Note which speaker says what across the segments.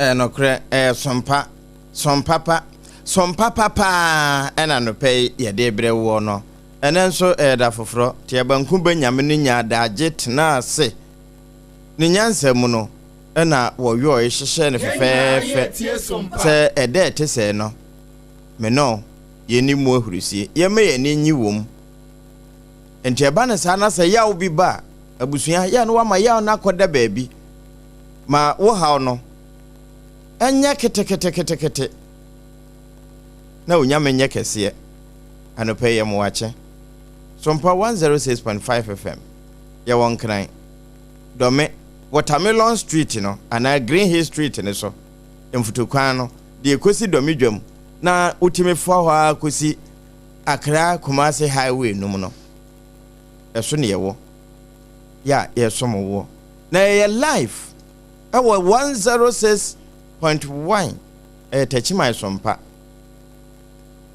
Speaker 1: Ɛyɛ nokorɛ, ɛyɛ som pa, som papa, som papa paa ɛna anɔpa yi yɛde rebrɛ woɔ no. Ɛnɛ nso ɛyɛ da foforɔ, Teabanku ba Nyame no nyaa daagye tenaa ase ne nyansa mu no ɛna wɔyɔɔe hyehyɛɛ no fɛfɛɛfɛ sɛ ɛda a ɛte sɛɛ no me ne wo yɛnni mu ahurusie, yɛmma yɛn ani nnye wɔ mu. Nti ɛba no saa na sɛ yaw bi ba a, abusua, yɛ a na woama yaw no akɔda baabi ma wo haw no nyɛ keteketekete na Onyame nyɛ kɛseɛ. Anɔpa yi yɛ Mmoakye. Sompa 106.5 FM. Yɛwɔ Nkran, Dɔme, Watermelon Street no anaa Green Hill Street no so, mfutukwan no, deɛ ɛkɔsi Dɔme dwam na wotumi fa hɔ ara kɔsi Accra Kumasi Highway no mu no, ɛso na yɛwɔ. Yɛ a yɛresom woɔ. Na yɛyɛ live ɛwɔ 106.1 ɛyɛ Takyiman Sompa.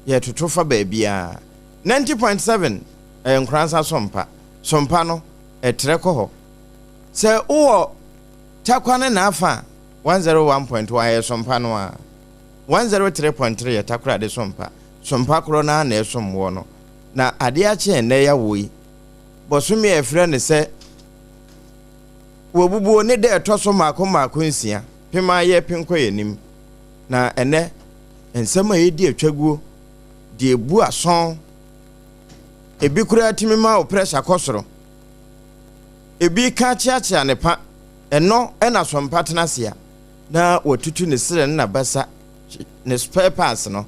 Speaker 1: Yɛtoto fa baabiara. 90.7 ɛyɛ Nkoransa Sompa. Sompa no, ɛtrɛ kɔ hɔ. Sɛ wowɔ Tarkwa ne n'afa a, 101.1 ɛyɛ Sompa no ara. 103.3 yɛ Takoradi Sompa. Sompa korɔ no ara na ɛsom woɔ no. Na adeɛ akye ɛnnɛ yɛawo yi, bɔsome a yɛfrɛ no sɛ Wɔabubuo ne da a ɛtɔ so mmaako mmaako nsia, pem ara yɛrepem kɔ yɛn anim. Na ɛnnɛ, nsɛm a ɛredi atwaguo, deɛ ɛbu asɔn, ebi koraa tumi ma wo pressure kɔ soro, ebi ka kyeakyea ne pa, ɛno na Sompa tena ase a, na watutu ne serɛ ne n'abasa, ne spare parts no,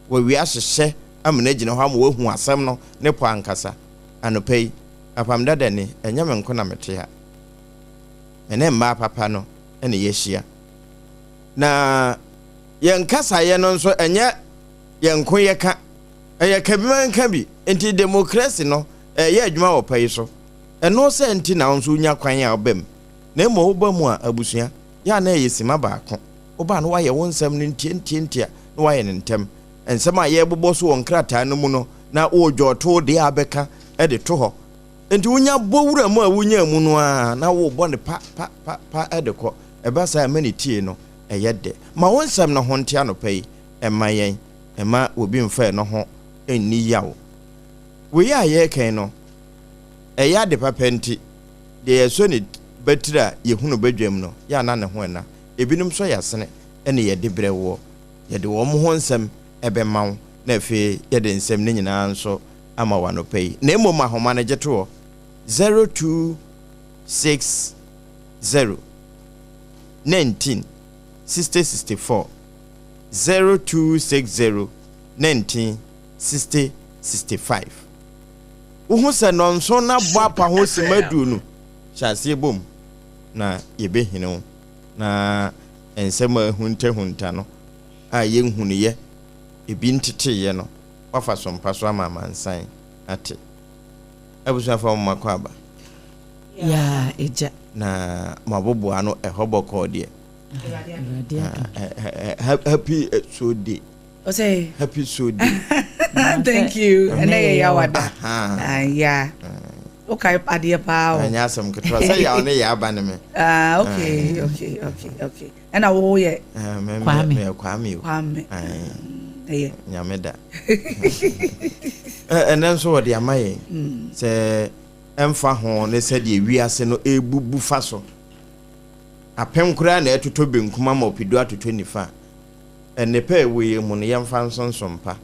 Speaker 1: wawie ahyehyɛ ama no agyina hɔ ama wahu asɛm no ne pɔ ankasa. Anɔpa yi, Apam Dada ni, ɛnyɛ me nko na mete ha. Me ne mmaa papa no na yɛahyia. Na yɛn kasaeɛ no nso, ɛnyɛ yɛn nko yɛka, ɛyɛ ka bi ma nka bi. Nti demokrasi no, ɛyɛ adwuma wɔ pa yi so. Ɛno sɛ nti na wo nso wonya kwan a woba mu. Na mmom woba mu a, abusua, yɛ a na ɛyɛ sima baako. Woba a na woayɛ wo nsɛm no ntiantiantia na woayɛ no ntɛm. Nsɛm a yɛrebobɔ so wɔ nkrataa no mu no, na woredwɔɔto wo deɛ a wobɛka de to hɔ. Enti wonya bɔ wura mu a wonyaa mu no ara na worebɔ no pa pa pa pa de kɔ. Ɛba saa a, ɛma ne tie no yɛ dɛ. Ma wo nsɛm no ho nte anɔpa yi mma yɛn. Mma obi mfa ɛno ho nni yaw. Wei a yɛreka yi no, ɛyɛ ade papa nti, deɛ yɛsɔ ne batiri a yɛhunu badwam no, yɛ a na ne ho nna. Ebinom sɔ yɛn asene na yɛde brɛ woɔ. Yɛde wɔn ho nsɛm bɛma wo na afei yɛde nsɛm no nyinaa nso ama wo anɔpa yi. Na mmom ahoma no gye to hɔ, 0260 19 60 64, 0260 19 60 65. Wohu sɛ nnɔnson no abɔ apa ho simma aduonu, hyɛ aseɛ bom na yɛbɛhini wo na nsɛm a ahuntahunta no a yɛnhunuiɛ, ebi nteteeɛ no, woafa so mpa so ama amansan ate. Abusuafoɔ mo makɔ aba.
Speaker 2: Yaa agya.
Speaker 1: Na mo aboboa ano ɛhɔ bɔkɔɔ deɛ.
Speaker 2: Awurade adom.
Speaker 1: Happy so day.
Speaker 3: Ɔsɛ.
Speaker 1: Happy so day.
Speaker 3: Thank you. Ɛnɛ yɛ yawada. Yeah. Wokae adeɛ paa o.
Speaker 1: Ɛnyɛ asɛm ketewa sɛ yaw ne yɛ aba ne me.
Speaker 3: Ah, okay, okay, okay, okay. Ɛna wo yɛ.
Speaker 2: Kwame.
Speaker 1: Meyɛ Kwame o.
Speaker 3: Kwame. Ɛyɛ.
Speaker 1: Nyame da. Ɛnɛ nso wɔde ama yɛn sɛ ɛmfa ho ne sɛdeɛ wiase no ɛrebubu fa so. Apem koraa na ɛtotɔ benkum ama ɔpedu atotɔ nifa. Nnepa a ɛwɔ yɛn mu no yɛmfa nsonsom pa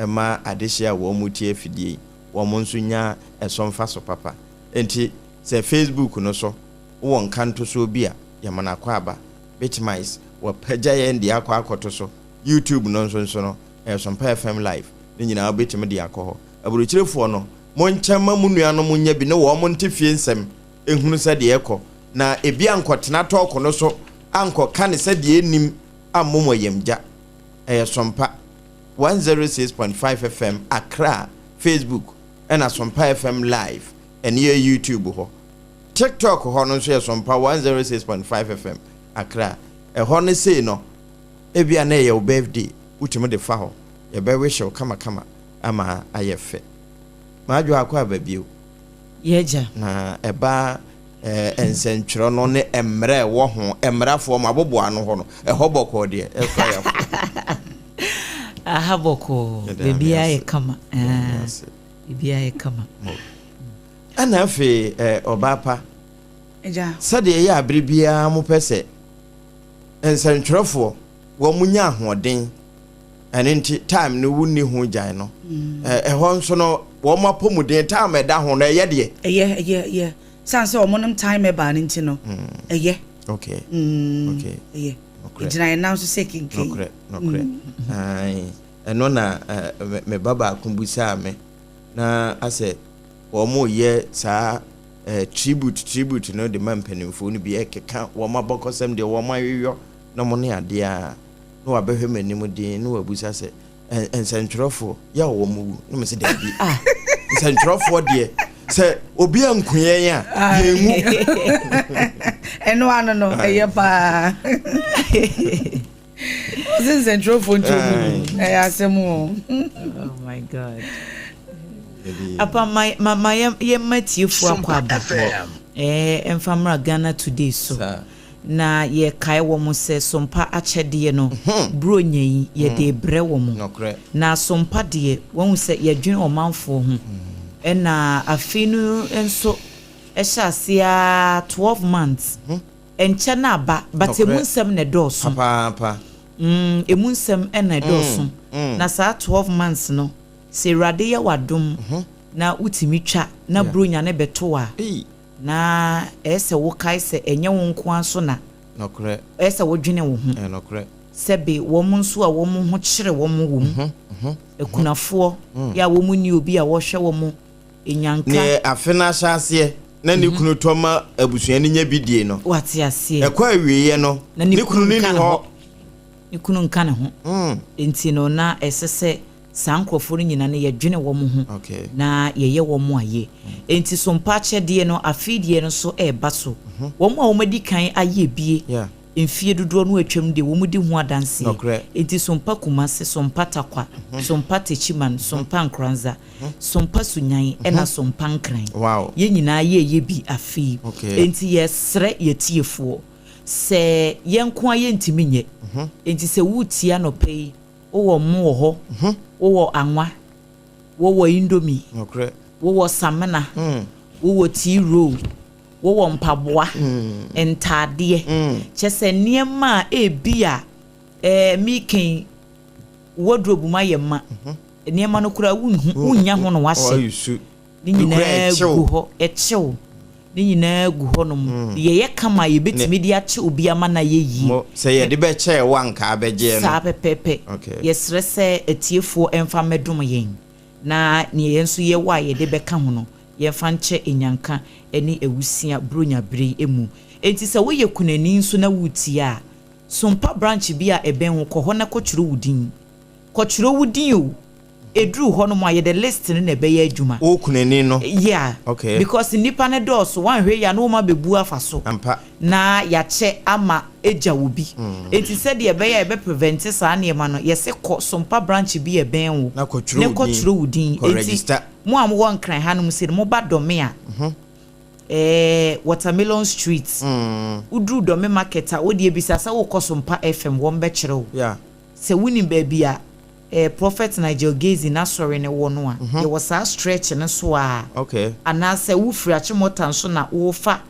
Speaker 1: mma adehyeɛ a wɔn tie afidie yi. Wɔn nso nya ɛso mfaso papa. Enti sɛ Facebook no so wowɔ nkantosoɔ bi a, yɛma no akwaaba. Bitmice, wɔapagya yɛn de akɔ akɔto so. YouTube no nso nso no, ɛyɛ Sompa FM Live. Ne nyinaa wobɛtumi de akɔ hɔ. Aburokyirefoɔ no, monkyɛ mma mo nuanom nnya bi ne wɔn nte fie nsɛm nhunu sɛdeɛ ɛkɔ, na ebi ankɔtena tɔɔko no so ankɔka no sɛdeɛ ɛnnim ammɔ mo ayamgya. Ɛyɛ Sompa 106.5 FM Accra, Facebook, ɛna Sompa FM Live, ɛno yɛ YouTube hɔ. TikTok hɔ no nso yɛ Sompa 106.5 FM Accra. Ɛhɔ no sei no, ebia na ɛyɛ wo birthday, wotumi de fa hɔ. Yɛbɛ wish wo kamakama ama ayɛ fɛ. M'adwoa akɔ aba bio.
Speaker 2: Y'agya.
Speaker 1: Na ɛba. Nsɛntwerɛ no ne mmerɛ ɛwɔ ho, mmarafoɔ mo aboboa ano hɔ no, ɛhɔ bɔkɔɔ deɛ, ɛfa yɛfo.
Speaker 2: Aha bɔkɔɔ, baabiara yɛ kama. Biribiara yɛ kama.
Speaker 1: Ɛna afei ɔbaa pa, sɛdeɛ ɛyɛ a bere biara mopɛ sɛ nsɛntwerɛfoɔ wɔn nya ahoɔden, ɛno nti time no wonni ho gyae no, ɛhɔ nso no wɔn apɔmuden time ɛda ho no ɛyɛ deɛ.
Speaker 3: Ɛyɛ, ɛyɛ, ɛyɛ. San sɛ wɔn nom time ɛbaa no nti no, ɛyɛ.
Speaker 1: Okay. Okay.
Speaker 3: Ɛyɛ. Ɛgyina yɛn nan so sɛ kinkin.
Speaker 1: Nokorɛ, nokorɛ. Ɛno na me ba baako bisaa me na asɛ wɔn reyɛ saa tribute tribute no de ma mpanimfoɔ no bi ɛkeka wɔn abɔkɔsɛm deɛ wɔn ayeyɔ na wɔn ne adeɛ a na wabɛhwɛ m'anim den na wabusa sɛ nsɛntwerɛfoɔ yɛ a wɔn wu na mese daabi nsɛntwerɛfoɔ deɛ sɛ obi anku yɛn a yɛnwu.
Speaker 3: Ɛno ano no ɛyɛ paa. Ɔsɛ nsɛntwerɛfoɔ nti ɔmu wu ɛyɛ asɛm o.
Speaker 2: Oh my God. Apa ma ma ma yɛmma tiefoɔ akɔ aba ɛmfa mmra Ghana Today so na yɛkae wɔn sɛ Sompa akyɛdeɛ no Buronya yi yɛde rebrɛ wɔn na Sompa deɛ wɔahu sɛ yɛdwene ɔmanfoɔ ho ɛna afei no nso ɛhyɛ aseɛ ara 12 months Ɛnkyɛ na aba, but emu nsɛm na ɛdɔɔso.
Speaker 1: Papaapa.
Speaker 2: Mm, emu nsɛm na ɛdɔɔso. Na saa 12 months no, sɛ Awurade yɛ wo adom na wotumi twa na Buronya no bɛto wo a, na ɛyɛ sɛ wokae sɛ ɛnyɛ wo nko ara nso na ɛyɛ sɛ wodwene wo ho. Sɛbe wɔn nso a wɔn ho kyere wɔn wɔ mu, akunafoɔ yɛ a wɔn nni obi a wɔhwɛ wɔn, Nyanka.
Speaker 1: Neɛ afe no ahyɛaseɛ na ne kunu tɔ ma abusua no nya bi die no.
Speaker 2: Wate aseɛ.
Speaker 1: Ɛkɔ awieɛ no, ne kunu no nni hɔ.
Speaker 2: Ne kunu nka ne ho. Enti no, na ɛsɛ sɛ saa nkurɔfoɔ no nyinaa no yɛdwene wɔn ho na yɛyɛ wɔn ayɛ. Enti sompa akyɛdeɛ no, afei deɛ no nso reba so. Wɔn a wɔadi kan ayɛ bie mfie dodoɔ no atwam deɛ wɔn di ho adanseɛ. Enti sompa Kumasi, sompa Tarkwa, sompa Techiman, sompa Nkoranza, Sompa Sunyan ɛna Sompa Nkran. Yɛn nyinaa yɛɛyɛ bi afe yi. Enti yɛsrɛ yɛtiefoɔ sɛ yɛn nko ara yɛntumi nyɛ. Enti sɛ woretie anɔpa yi, wowɔ mo wɔ hɔ, wowɔ anwa, wowɔ indomie, wowɔ samena, wowɔ tea roll, wowɔ mpaboa, ntaadeɛ, kyerɛ sɛ nneɛma a ebia ɛɛ meka yi wardrobe mu ayɛ ma. Nneɛma no koraa wonhu, wonnya ho na wɔahyɛ. Ne nyinaa gu hɔ, ɛkyew. Ne nyinaa gu hɔnom. Deɛ ɛyɛ kama a yɛbɛtumi de akyɛ obi ama no ayɛ yie.
Speaker 1: Sɛ yɛde bɛkyɛɛ wo a anka abɛgyeɛ no.
Speaker 2: Saa pɛpɛɛpɛ. Yɛsrɛ sɛ atiefoɔ mfa mmɛdom yɛn, na deɛ yɛn nso yɛwɔ a yɛde bɛka ho no, yɛmfa nkyɛ Anyanka ne Awusia Buronya bere yi mu. Enti sɛ woyɛ kunani nso na woretie a, Sompa branch bi a ɛbɛn wo, kɔ hɔ na kɔtwerɛ wo din. Kɔtwerɛ wo din o, ɛduru hɔ nom a yɛde list no na ɛbɛyɛ adwuma.
Speaker 1: Wo kunani no?
Speaker 2: Yeah,
Speaker 1: Okay.
Speaker 2: because nnipa no dɔɔso, woanhwɛ yie a na wɔn abɛbu afa so.
Speaker 1: Ampa.
Speaker 2: Na yɛakyɛ ama agya wo bi. Enti sɛdeɛ ɛbɛyɛ a yɛbɛ prevent saa nneɛma no, yɛse kɔ Sompa branch bi a ɛbɛn wo
Speaker 1: Na kɔtwerɛ
Speaker 2: na
Speaker 1: wo din.
Speaker 2: kɔtwerɛ wo din.
Speaker 1: Kɔ
Speaker 2: Enti
Speaker 1: register.
Speaker 2: mo a mowɔ Nkran hanom sei no, moba Dome a, ɛɛ Watermelon Street, woduru Dome market a, wodeɛ bisa sɛ wokɔ Sompa FM, wɔbɛkyerɛ wo.
Speaker 1: Yeah.
Speaker 2: Sɛ wonim baabi a eh, Prophet Nigel Gaisie n'asɔre no wɔ no a, yɛwɔ saa stretch no so ara.
Speaker 1: Okay.
Speaker 2: Anaasɛ wofiri Achimota nso na worefa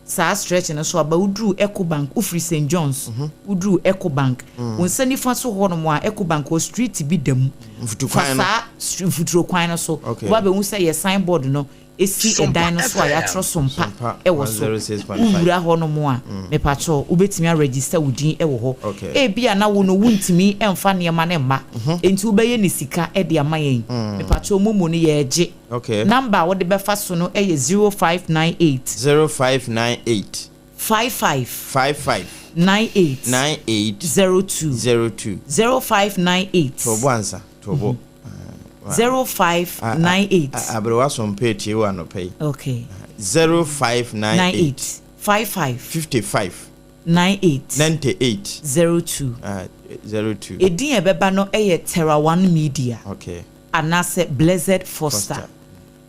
Speaker 2: saa stretch no so aba, woduru Ecobank, wofiri St. John's, woduru Ecobank, wo nsa nifa so hɔnom a, Ecobank hɔ street bi da mu.
Speaker 1: Mfutukwan
Speaker 2: Fa
Speaker 1: no.
Speaker 2: saa mfuturo kwan no so.
Speaker 1: Okay.
Speaker 2: Woba bɛhu sɛ yɛ signboard no si ɛdan no so a yɛatwerɛ Sompa wɔ so. Wowura hɔnom a, mepakyɛw, wobɛtumi aregister wo din wɔ hɔ. Ebia na wo no wontumi mfa nneɛma no mma, enti wobɛyɛ no sika de ama yɛn. Mepakyɛw, momo no yɛregye. Number a wode bɛfa so no yɛ 0598.
Speaker 1: 0598.
Speaker 2: 55.
Speaker 1: 55.
Speaker 2: 98.
Speaker 1: 98.
Speaker 2: 02.
Speaker 1: 02.
Speaker 2: 0598.
Speaker 1: To bo ansa, to bo.
Speaker 2: 0598.
Speaker 1: Aberewa Sompa etie wo anɔpa yi.
Speaker 2: Okay.
Speaker 1: 0598.
Speaker 2: 98. 55.
Speaker 1: 55.
Speaker 2: 98.
Speaker 1: 98.
Speaker 2: 02.
Speaker 1: 02.
Speaker 2: Edin a ɛbɛba no yɛ Terra One Media.
Speaker 1: Okay.
Speaker 2: Anaasɛ Blessed Foster.
Speaker 1: Foster.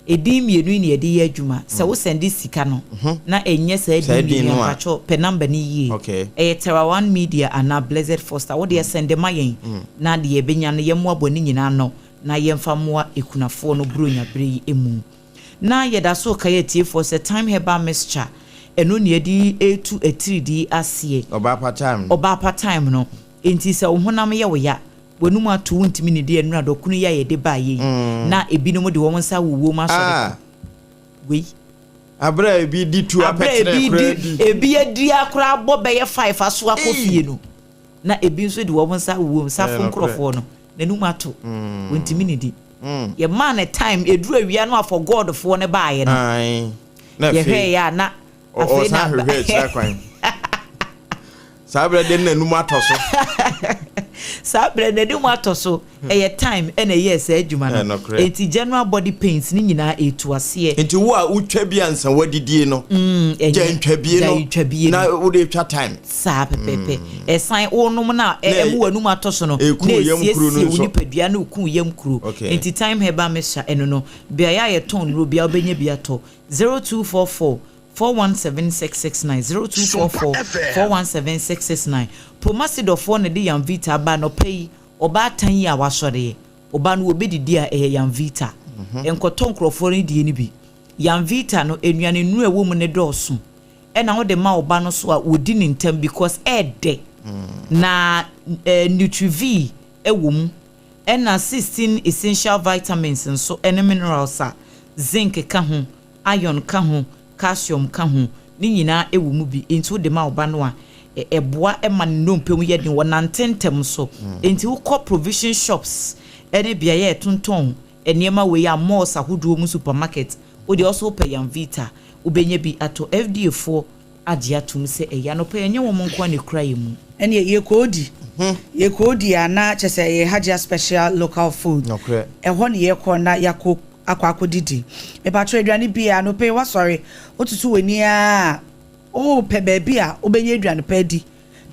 Speaker 2: Edin mmienu yi na yɛde yɛ adwuma. Sɛ wo sɛnde sika no na ɛnyɛ saa
Speaker 1: Saa
Speaker 2: edin
Speaker 1: din
Speaker 2: mmienu
Speaker 1: no a.
Speaker 2: Mpakyɛw, pɛ number no yie. Ɛyɛ Terra One Media anaa Blessed Foster. Wo deɛ sɛnde ma yɛn na deɛ yɛbɛnya no yɛmmoaboa ne nyinaa ano na yɛmfa mmoa akunafoɔ no Buronya berɛ yi mu. Na yɛda so rekae atiefoɔ sɛ Thyme Herbal Mixture, ɛno na yɛde retu atiridii aseɛ.
Speaker 1: Ɔbaapa Thyme no.
Speaker 2: Ɔbaapa Thyme no. Enti sɛ wo honam yɛ wo ya, w'anum ato, wontumi nnidi a, nnura dɔkono yi a yɛde baeɛ yi, na ebinom de wɔn nsa wowɔ mu asɔre kɔ. Wei.
Speaker 1: Aberɛ a ebi di tu
Speaker 2: Aberɛ a
Speaker 1: apɛkyerɛ
Speaker 2: ebi
Speaker 1: koraa
Speaker 2: di,
Speaker 1: di.
Speaker 2: ebi adi akora abɔ bɛyɛ five aso akɔ fie no, na ebi nso de wɔn nsa wowɔ mu, safo nkorɔfoɔ no, n'anum ato, wɔntumi nnidi. Yɛmaa no time, ɛduru awia no a for God foɔ no baeɛ no, yɛhwɛeɛ a na afei na
Speaker 1: Ɔsan hwehwɛ akyira kwan. Saa berɛ de n'anum atɔ so.
Speaker 2: Saa berɛ n'anum atɔ so. Ɛyɛ time ɛna ɛyɛɛ saa adwuma no. Enti general body pains ne nyinaa ɛtu aseɛ.
Speaker 1: Nti wo a wotwa bi ansa wadidie no, gya ntwabie no na wode twa time.
Speaker 2: Saa pɛpɛpɛ. Ɛsan wonom no a ɛma w'anum atɔ so no na ɛsiesie wo nipadua na ɛku yam kuro. Nti Thyme Herbal Mixture ɛno no, beaeɛ a yɛtɔn nnuro biara wobɛnya bi atɔ. 0244 417669 0244 417669. Promasidɔfoɔ na ɛde Yamvita aba anɔpa yi. Ɔbaatan yi a wasɔreɛ, ɔba no wɔbɛdidi a ɛyɛ Yamvita. Nkɔtɔ nkurɔfoɔ no deɛ no bi. Yamvita no, nnuane nnuro a ɛwɔ mu no dɔɔso. Ɛna wode ma wo ba no so a, wɔdi no ntɛm because ɛɛdɛ. Na eh, Nutrivi wɔ mu. Ɛna 16 essential vitamins nso ne minerals a zinc ka ho, iron ka ho, calcium ka ho, ne nyinaa wɔ mu bi. Enti wode ma wo ba no a, ɛboa ma ne nnompe mu yɛ den, wɔnante ntɛm nso. Enti wokɔ provision shops ne beaeɛ a yɛtontɔn nneɛma wei a, malls ahodoɔ mu, supermarket, wo deɛ wo nso wopɛ Yamvita a, wobɛnya bi atɔ. FDA foɔ agye atom sɛ ɛyɛ. Anɔpa yi, ɛnyɛ wɔn nko ara na ɛkura yɛn mu.
Speaker 3: Ɛneɛ yɛkɔɔdi, yɛkɔɔdi a na kyerɛ sɛ ɛyɛ Hajia special local food. Ɛhɔ ne yɛkɔ na yɛakɔ akɔ akɔdidi. Mepakyɛw aduane biara, anɔpa yi woasɔre, wototo w'ani ara a, wopɛ baabi a wobɛnya aduane pa adi,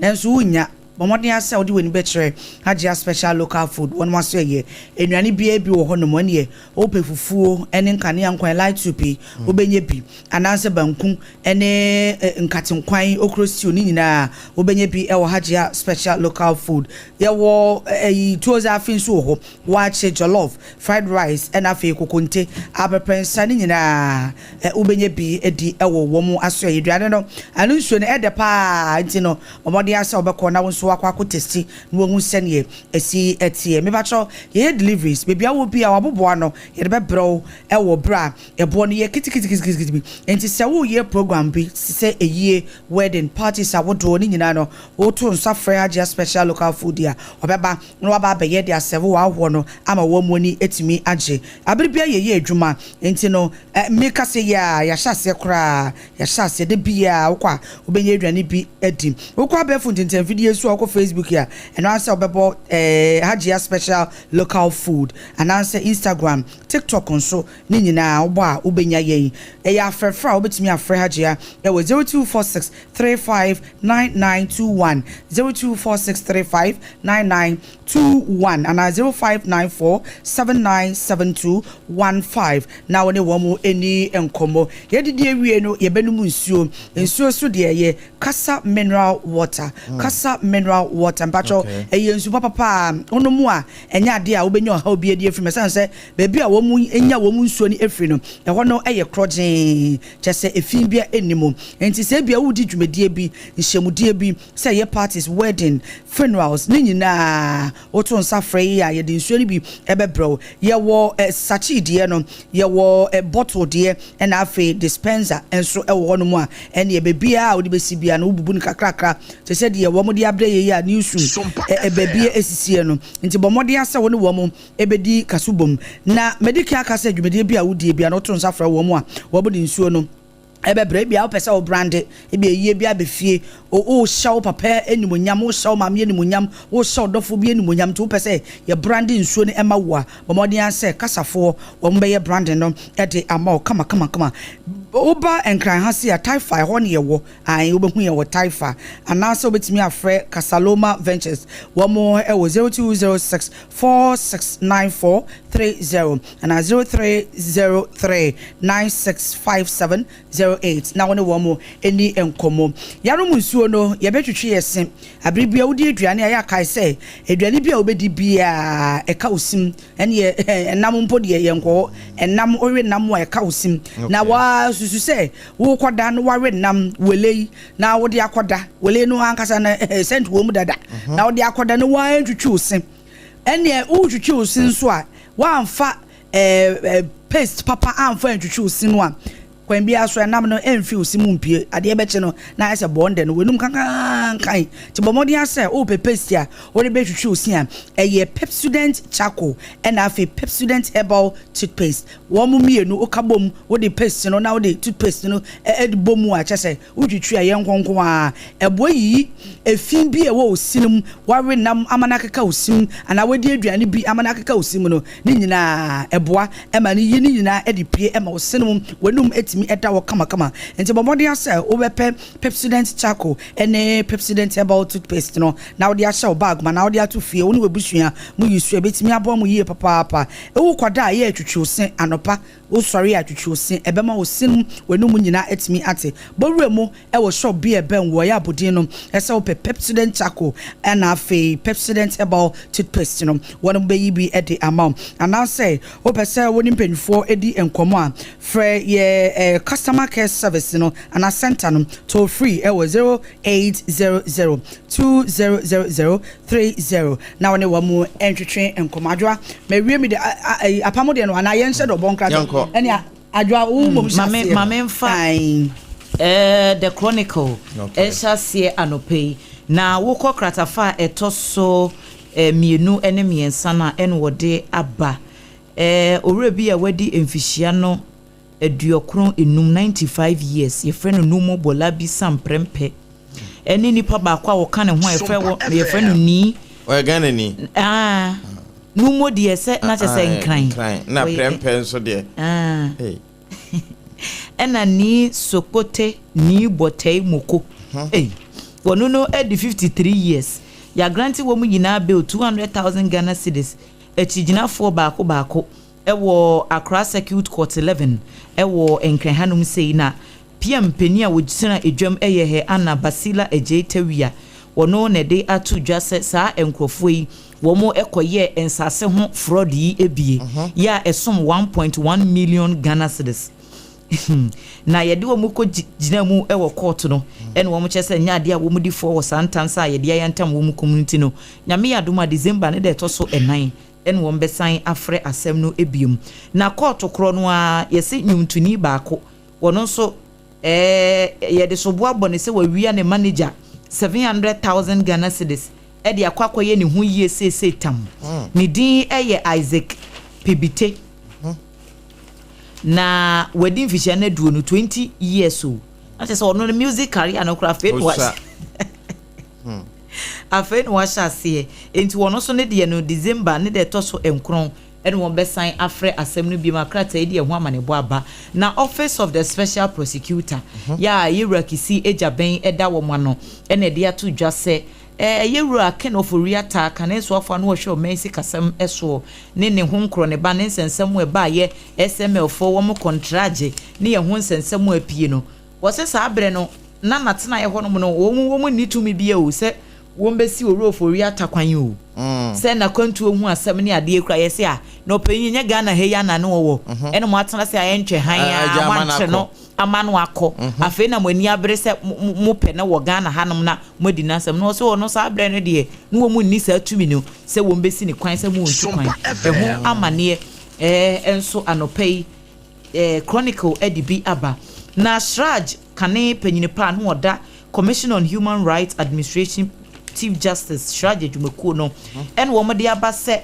Speaker 3: nanso wonnya. Bɔ mmɔden ara sɛ wode w'ani bɛkyerɛ Hajia Special Local Food, wɔnom aso ɛyɛ. Nnuane biara bi wɔ hɔnom, ɛneɛ wopɛ fufuo ne nkanea nkwan, light soup yi, wobɛnya bi, anaasɛ banku ne nkate nkwan, okro stew, ne nyinaa wobɛnya bi wɔ Hajia Special Local Food. Yɛwɔ ɛyi tuo zaafi nso wɔ hɔ, waakye, jollof, fried rice ɛna afei kokonte, aprɛprɛnsa ne nyinaa wobɛnya bi adi wɔ wɔn asoɛeɛ. Aduane no, ano nsuo no ɛdɛ paa nti no bɔ mmɔden ara sɛ wobɛkɔ na wo nso woakɔ akɔ testi na woahu sɛdeɛ ɛsi teɛ. Mepakyɛw yɛyɛ deliveries, baabi a wowɔ biara wɔaboboa ano yɛde bɛbrɛ wo wɔ berɛ a ɛboɔ no yɛ kitikitikitikiti bi. Nti sɛ woreyɛ program bi te sɛ ayie, wedding, parties ahodoɔ ne nyinaa no woto nsa frɛ Hajia Special Local Food a, ɔbɛba na waba abɛyɛ de asɛve w'ahoɔ no ama wɔn ani atumi agye. Abere biara yɛyɛ adwuma nti no me kasa yi a yɛahyɛ aseɛ koraa, yɛahyɛ aseɛ da biara wokɔ a wobɛnya aduane bi adi. Wokɔ abɛɛfo ntentanfidie so a wokɔ Facebook a ɛno ara sɛ wobɛbɔ Hajia Special Local Food anaasɛ Instagram, TikTok nso ne nyinaa wobɔ a wobɛnya yɛn. Ɛyɛ afrɛfrɛ a wobɛtumi afrɛ Hajia wɔ 0246 359921, 0246 359921 anaa 0594 797215 na wo ne wɔn nni nkɔmmɔ. Yɛadidi awie no, yɛbɛnom nsuo. Nsuo nso deɛ ɛyɛ Kasa mineral water. Kasa mineral water. Mpakyɛw, ɛyɛ nsu papa paa. Wonom a, ɛnyɛ adeɛ a wobɛnya ɔhaw bi adi afiri mu. Ɛsiane sɛ baabi a wɔnya wɔn nsuo no firi no, ɛhɔ no yɛ korɔgyee. Kyerɛ sɛ efi biara nni mu. Enti sɛ ebia woredi dwumadie bi, nhyiamudie bi, sɛ ɛyɛ parties, wedding, funerals, ne nyinaa woto nsa frɛ yɛn a, yɛde nsuo no bi bɛbrɛ wo. Yɛwɔ sachet deɛ no, yɛwɔ bottle deɛ, ɛna afei dispenser nso wɔ hɔnom a ɛnneɛ baabiara a wode bɛsi biara no wobubu no kakrakra te sɛ deɛ wɔde abrɛ yɛn yi a newsroom baabi asisiɛ no. Nti bɔ mmɔden ara sɛ wo ne wɔn bɛdi kasobom. Na madi kan aka sɛ dwumadie bi a wodie biara no woto nsa frɛ wɔn a wɔde nsuo no bɛbrɛ. Ebia wopɛ sɛ wo brande, ebia ayie bi aba fie, Wohyɛ wo papa animuonyam, wohyɛ wo maame animuonyam, wohyɛ wo dɔfo bi animuonyam, nti wopɛ sɛ yɛ brande nsuo no ma wo a, bɔ mmɔden ara sɛ kasafoɔ wɔn bɛyɛ branding no de ama wo kama kama kama. Woba Nkran ha sei a, Taifa ɛhɔ ne yɛwɔ, ae wobɛhu yɛn wɔ Taifa, anaasɛ wobɛtumi afrɛ Kasaloma Ventures, wɔn wɔ 0206 469430 anaa 0303 9657 08 na wo ne wɔn nni nkɔmmɔ. Yɛanom nsuo no, yɛbɛtwetwe yɛn se. Bere biara wodi aduane a, yɛ a kae sɛ aduane bi a wobɛdi biara, ɛka wo sim. Ɛnneɛ ɛnam mpo deɛ, yɛnkɔ hɔ. Ɛnam, wowe nam a, ɛka wo sim. Na woasusu sɛ worekɔda na woawe nam wele yi na wode akɔda. Wele no ankasa no, scent wɔ mu dada. Na wode akɔda na woantwitwi wo se. Ɛnneɛ woretwitwi wo se nso a, woamfa paste papa amfa antwitwi wo se no a, kwan biara so ɛnam no ɛmfi wo se mu mpue. Adeɛ bɛkye no na ayɛ sɛ bɔndɛ no, w'anum kankankan. Nti bɔ mmɔden ara sɛ wopɛ paste a wode bɛtwitwi wo se a, ɛyɛ Pepsodent Charcoal ɛna afei Pepsodent Herbal Toothpaste. Wɔn mmienu woka bom, wode paste no na wode toothpaste no bɔ mu a, kyerɛ sɛ Wotwitwi a, ɛyɛ nkonko ara. Ɛboa yiyi efi bi a ɛwɔ wo se no mu, woawe nam ama no akeka wo se mu, anaa woadi aduane bi ama no akeka wo se mu no, ne nyinaa ɛboa ma no yi ne nyinaa de pue ma wo se no mu, w'anum tumi da hɔ kamakama. Enti bɔ mmɔden ara sɛ wobɛpɛ Pepsodent Charcoal ne Pepsodent Herbal Toothpaste no na wode ahyɛ wo bag mu anaa wode ato fie, wo ne w'abusua mo use a, ɛbɛtumi aboa mo yie papaapa. Wokɔda a, yɛ twitwi wo se anɔpa Wosɔre a, twitwi wo se. Ɛbɛma wo se no w'anomu nyinaa atumi ate. Bɔ wura mu wɔ shop bi a ɛbɛn wo. Ɛyɛ abodin no sɛ wopɛ Pepsodent Charcoal ɛna afei Pepsodent Herbal Toothpaste no, wɔnom bɛyi bi de ama wo. Anaasɛ wopɛ sɛ wo ne mpanyinfoɔ di nkɔmmɔ a, frɛ yɛ customer care service no anaa center no toll free wɔ 0800 2000 30 na wo ne wɔn ntwetwe nkɔmmɔ. Adwoa, mawie me de apam deɛ no anaa yɛnhyɛ dɔbɔ nkrata ɛne Adwoa wo mmom hyɛ aseɛ.
Speaker 2: Mame mfa The Chronicle nhyɛ aseɛ anɔpa yi. Na wokɔ kratafa a ɛtɔ so mmienu ne mmiɛnsa no a ɛna wɔde aba. Owura bi a wadi mfihyia no 95, 95 years, yɛfrɛ no Numo Bolabi Samprempeh, ɛne nipa baako a ɔka ne ho a yɛfrɛ wɔ yɛfrɛ no Nii.
Speaker 1: Ɔyɛ Ghana ni.
Speaker 2: Ah, Numo deɛ sɛ na kyɛ sɛ ah, Nkran.
Speaker 1: Nkran na Prempeh nso deɛ.
Speaker 2: Ah. Ɛna Nii Sokote Nii Bɔtɛi Moko. Hey. Wɔno no adi 53 years. Yɛagrante wɔn nyinaa bail 200,000 Ghana cedis. Akyigyinafoɔ baako baako. Wɔ Accra Circuit Court 11 wɔ Nkran hanom sei na PM panin a ɔgyina dwam yɛ Her Anna Basila Adjei Tawia. Ɔno na ɛde ato dwa sɛ saa nkorɔfoɔ yi wɔn kɔyɛɛ nsase ho fraud yi bie yɛ a ɛsom 1.1 million Ghana cedis na yɛde wɔn kɔ gyina mu wɔ court no ɛna wɔn kyerɛ sɛ nyɛ adeɛ a wɔn di fɔ wɔ saa ntansa a yɛde ayantam wɔn kɔn mu nti no Nyame yɛ adom a December ne da ɛtɔ so ɛnan ɛna wɔn bɛsan afrɛ asɛm no biom. Na kɔɔto korɔ no ara, yɛse nnwomtoni baako, wɔno nso ɛɛ yɛde soboa bɔ no sɛ wawia ne manager 700,000 Ghana cedis de akɔ akɔyɛ ne ho yie seesei tam. Ne din yɛ Isaac Pebite. Na wadi mfihyia no aduonu, 20 years o. Na kyerɛ sɛ ɔno no music career no koraa afei na wahyɛ. Afei na wahyɛ aseɛ. Enti wɔn nso ne deɛ no, December ne da ɛtɔ so nkron na wɔbɛsan afrɛ asɛm no bio ma krataa yi de ɛho amanebɔ aba. Na Office of the Special Prosecutor yɛ a Yɛwura Kissi Agyabeng da wɔn ano na ɛde ato dwa sɛ Yɛwura Ken Ofori-Atta, kane soafoɔ a na ɔhwɛ ɔman sikasɛm soɔ ne ne ho nkorɔ ne ba ne nsɛnsɛm a ɛbaeɛ SML foɔ wɔn kɔntragye ne ɛho nsɛnsɛm a apue no, Wɔse saa berɛ no na natenaeɛ hɔ nom no wɔn wɔn nni tumi biara o sɛ wɔn bɛsi Owura Ofori Atta kwan o sɛ nakwantuo ho asɛm ne adeɛ kura yɛse a na ɔpanyin nyɛ Ghana ha yi ana ne ɔwɔ ɛna mo atena se a ɛntwɛ hann a mo ankyere no ama no akɔ afei na mo ani abere sɛ mo pɛ no wɔ Ghana ha nom na mo adi nasɛm na ɔse ɔno saa berɛ no deɛ ne wɔn nni saa tumi no sɛ wɔn bɛsi ne kwan sɛ mo ntu kwan ɛho amaneɛ ɛɛ nso anɔpa yi Chronicle de bi aba. Na Shraj kane panyin pa a na ɔda Commission on Human Rights Administration Chief Justice Shraj adwumakuo no ɛna wɔn de aba sɛ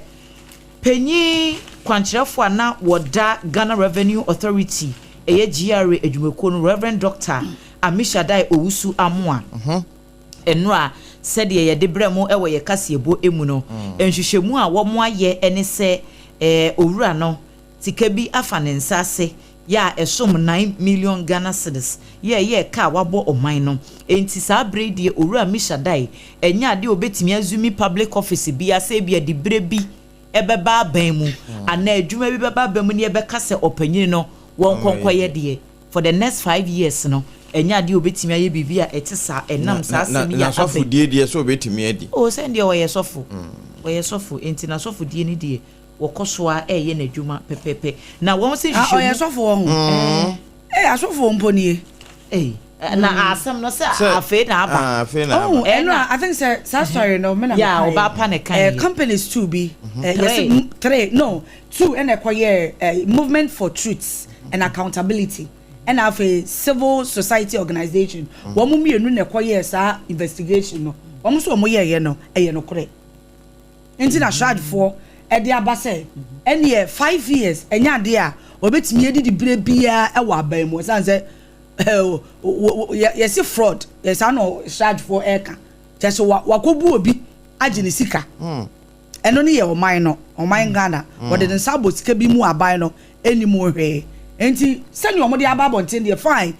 Speaker 2: panyin kwankyerɛfoɔ a na wɔda Ghana Revenue Authority ɛyɛ GRA adwumakuo no Reverend Doctor Amishadai Owusu Amoah. Nnora, sɛdeɛ yɛde brɛ mo wɔ yɛ kaseɛbɔ mu no, nhwehwɛmu a wɔn ayɛ ne sɛ owura no sika bi afa ne nsa ase yɛ a ɛsom 9 million Ghana cedis yɛ ɛyɛ ɛka a wabɔ ɔman no. Enti saa bere yi deɛ, Owura Misha Dai ɛnyɛ adeɛ a obetumi assume public office bi asɛ bi adi bere bi ɛbɛba aban mu anaa adwuma bi bɛba aban mu ne yɛbɛka sɛ ɔpanyin no wɔn nkɔnkɔyɛ deɛ for the next 5 years no, ɛnyɛ adeɛ a obetumi ayɛ biribi a ɛte saa ɛnam saa asɛm yi
Speaker 1: na
Speaker 2: a
Speaker 1: sɔfo die deɛ sɛ obetumi adi.
Speaker 2: O, sɛn deɛ ɔyɛ sɔfo, ɔyɛ sɔfo, nti na sɔfo die ne deɛ wɔkɔ so a ɛyɛ n'adwuma pɛpɛpɛ na wɔn sɛ
Speaker 3: Ah, ɔyɛ sɔfo wɔ ho. Ee, asɔfo mpo nie.
Speaker 2: Ee, na asɛm no sɛ afei na aba.
Speaker 1: Ah, afei na
Speaker 3: Oh,
Speaker 1: aba.
Speaker 3: ɛno a I think sɛ saa story no me na
Speaker 2: Yeah,
Speaker 3: mekaeɛ.
Speaker 2: ɔbaa pa ne kan yɛ.
Speaker 3: Companies two bi.
Speaker 2: Three.
Speaker 3: Yɛsɛ three, no, two, ɛna ɛkɔyɛ Movement for Truth and Accountability ɛna afei Civil Society Organisation. Wɔn mu mmienu na ɛkɔyɛ saa investigation no. Wɔn nso wɔn yɛɛyɛ no ɛyɛ nokorɛ. Nti na CHRAJ-foɔ ɛde aba sɛ ɛneɛ 5 years ɛnyɛ adeɛ a wɔbɛtumi adidi bere biara ɛwɔ aban mu, ɛsan sɛ yɛsi fraud yɛsa na CHRAJ-foɔ ɛɛka kyɛ sɛ wakɔbu obi agye ne sika. Ɛno ne yɛ ɔman no, ɔman Ghana, wɔde ne nsa abɔ sika bi mu, aban no anim hwee. Nti sɛnea wɔde aba abɔnten deɛ, fine,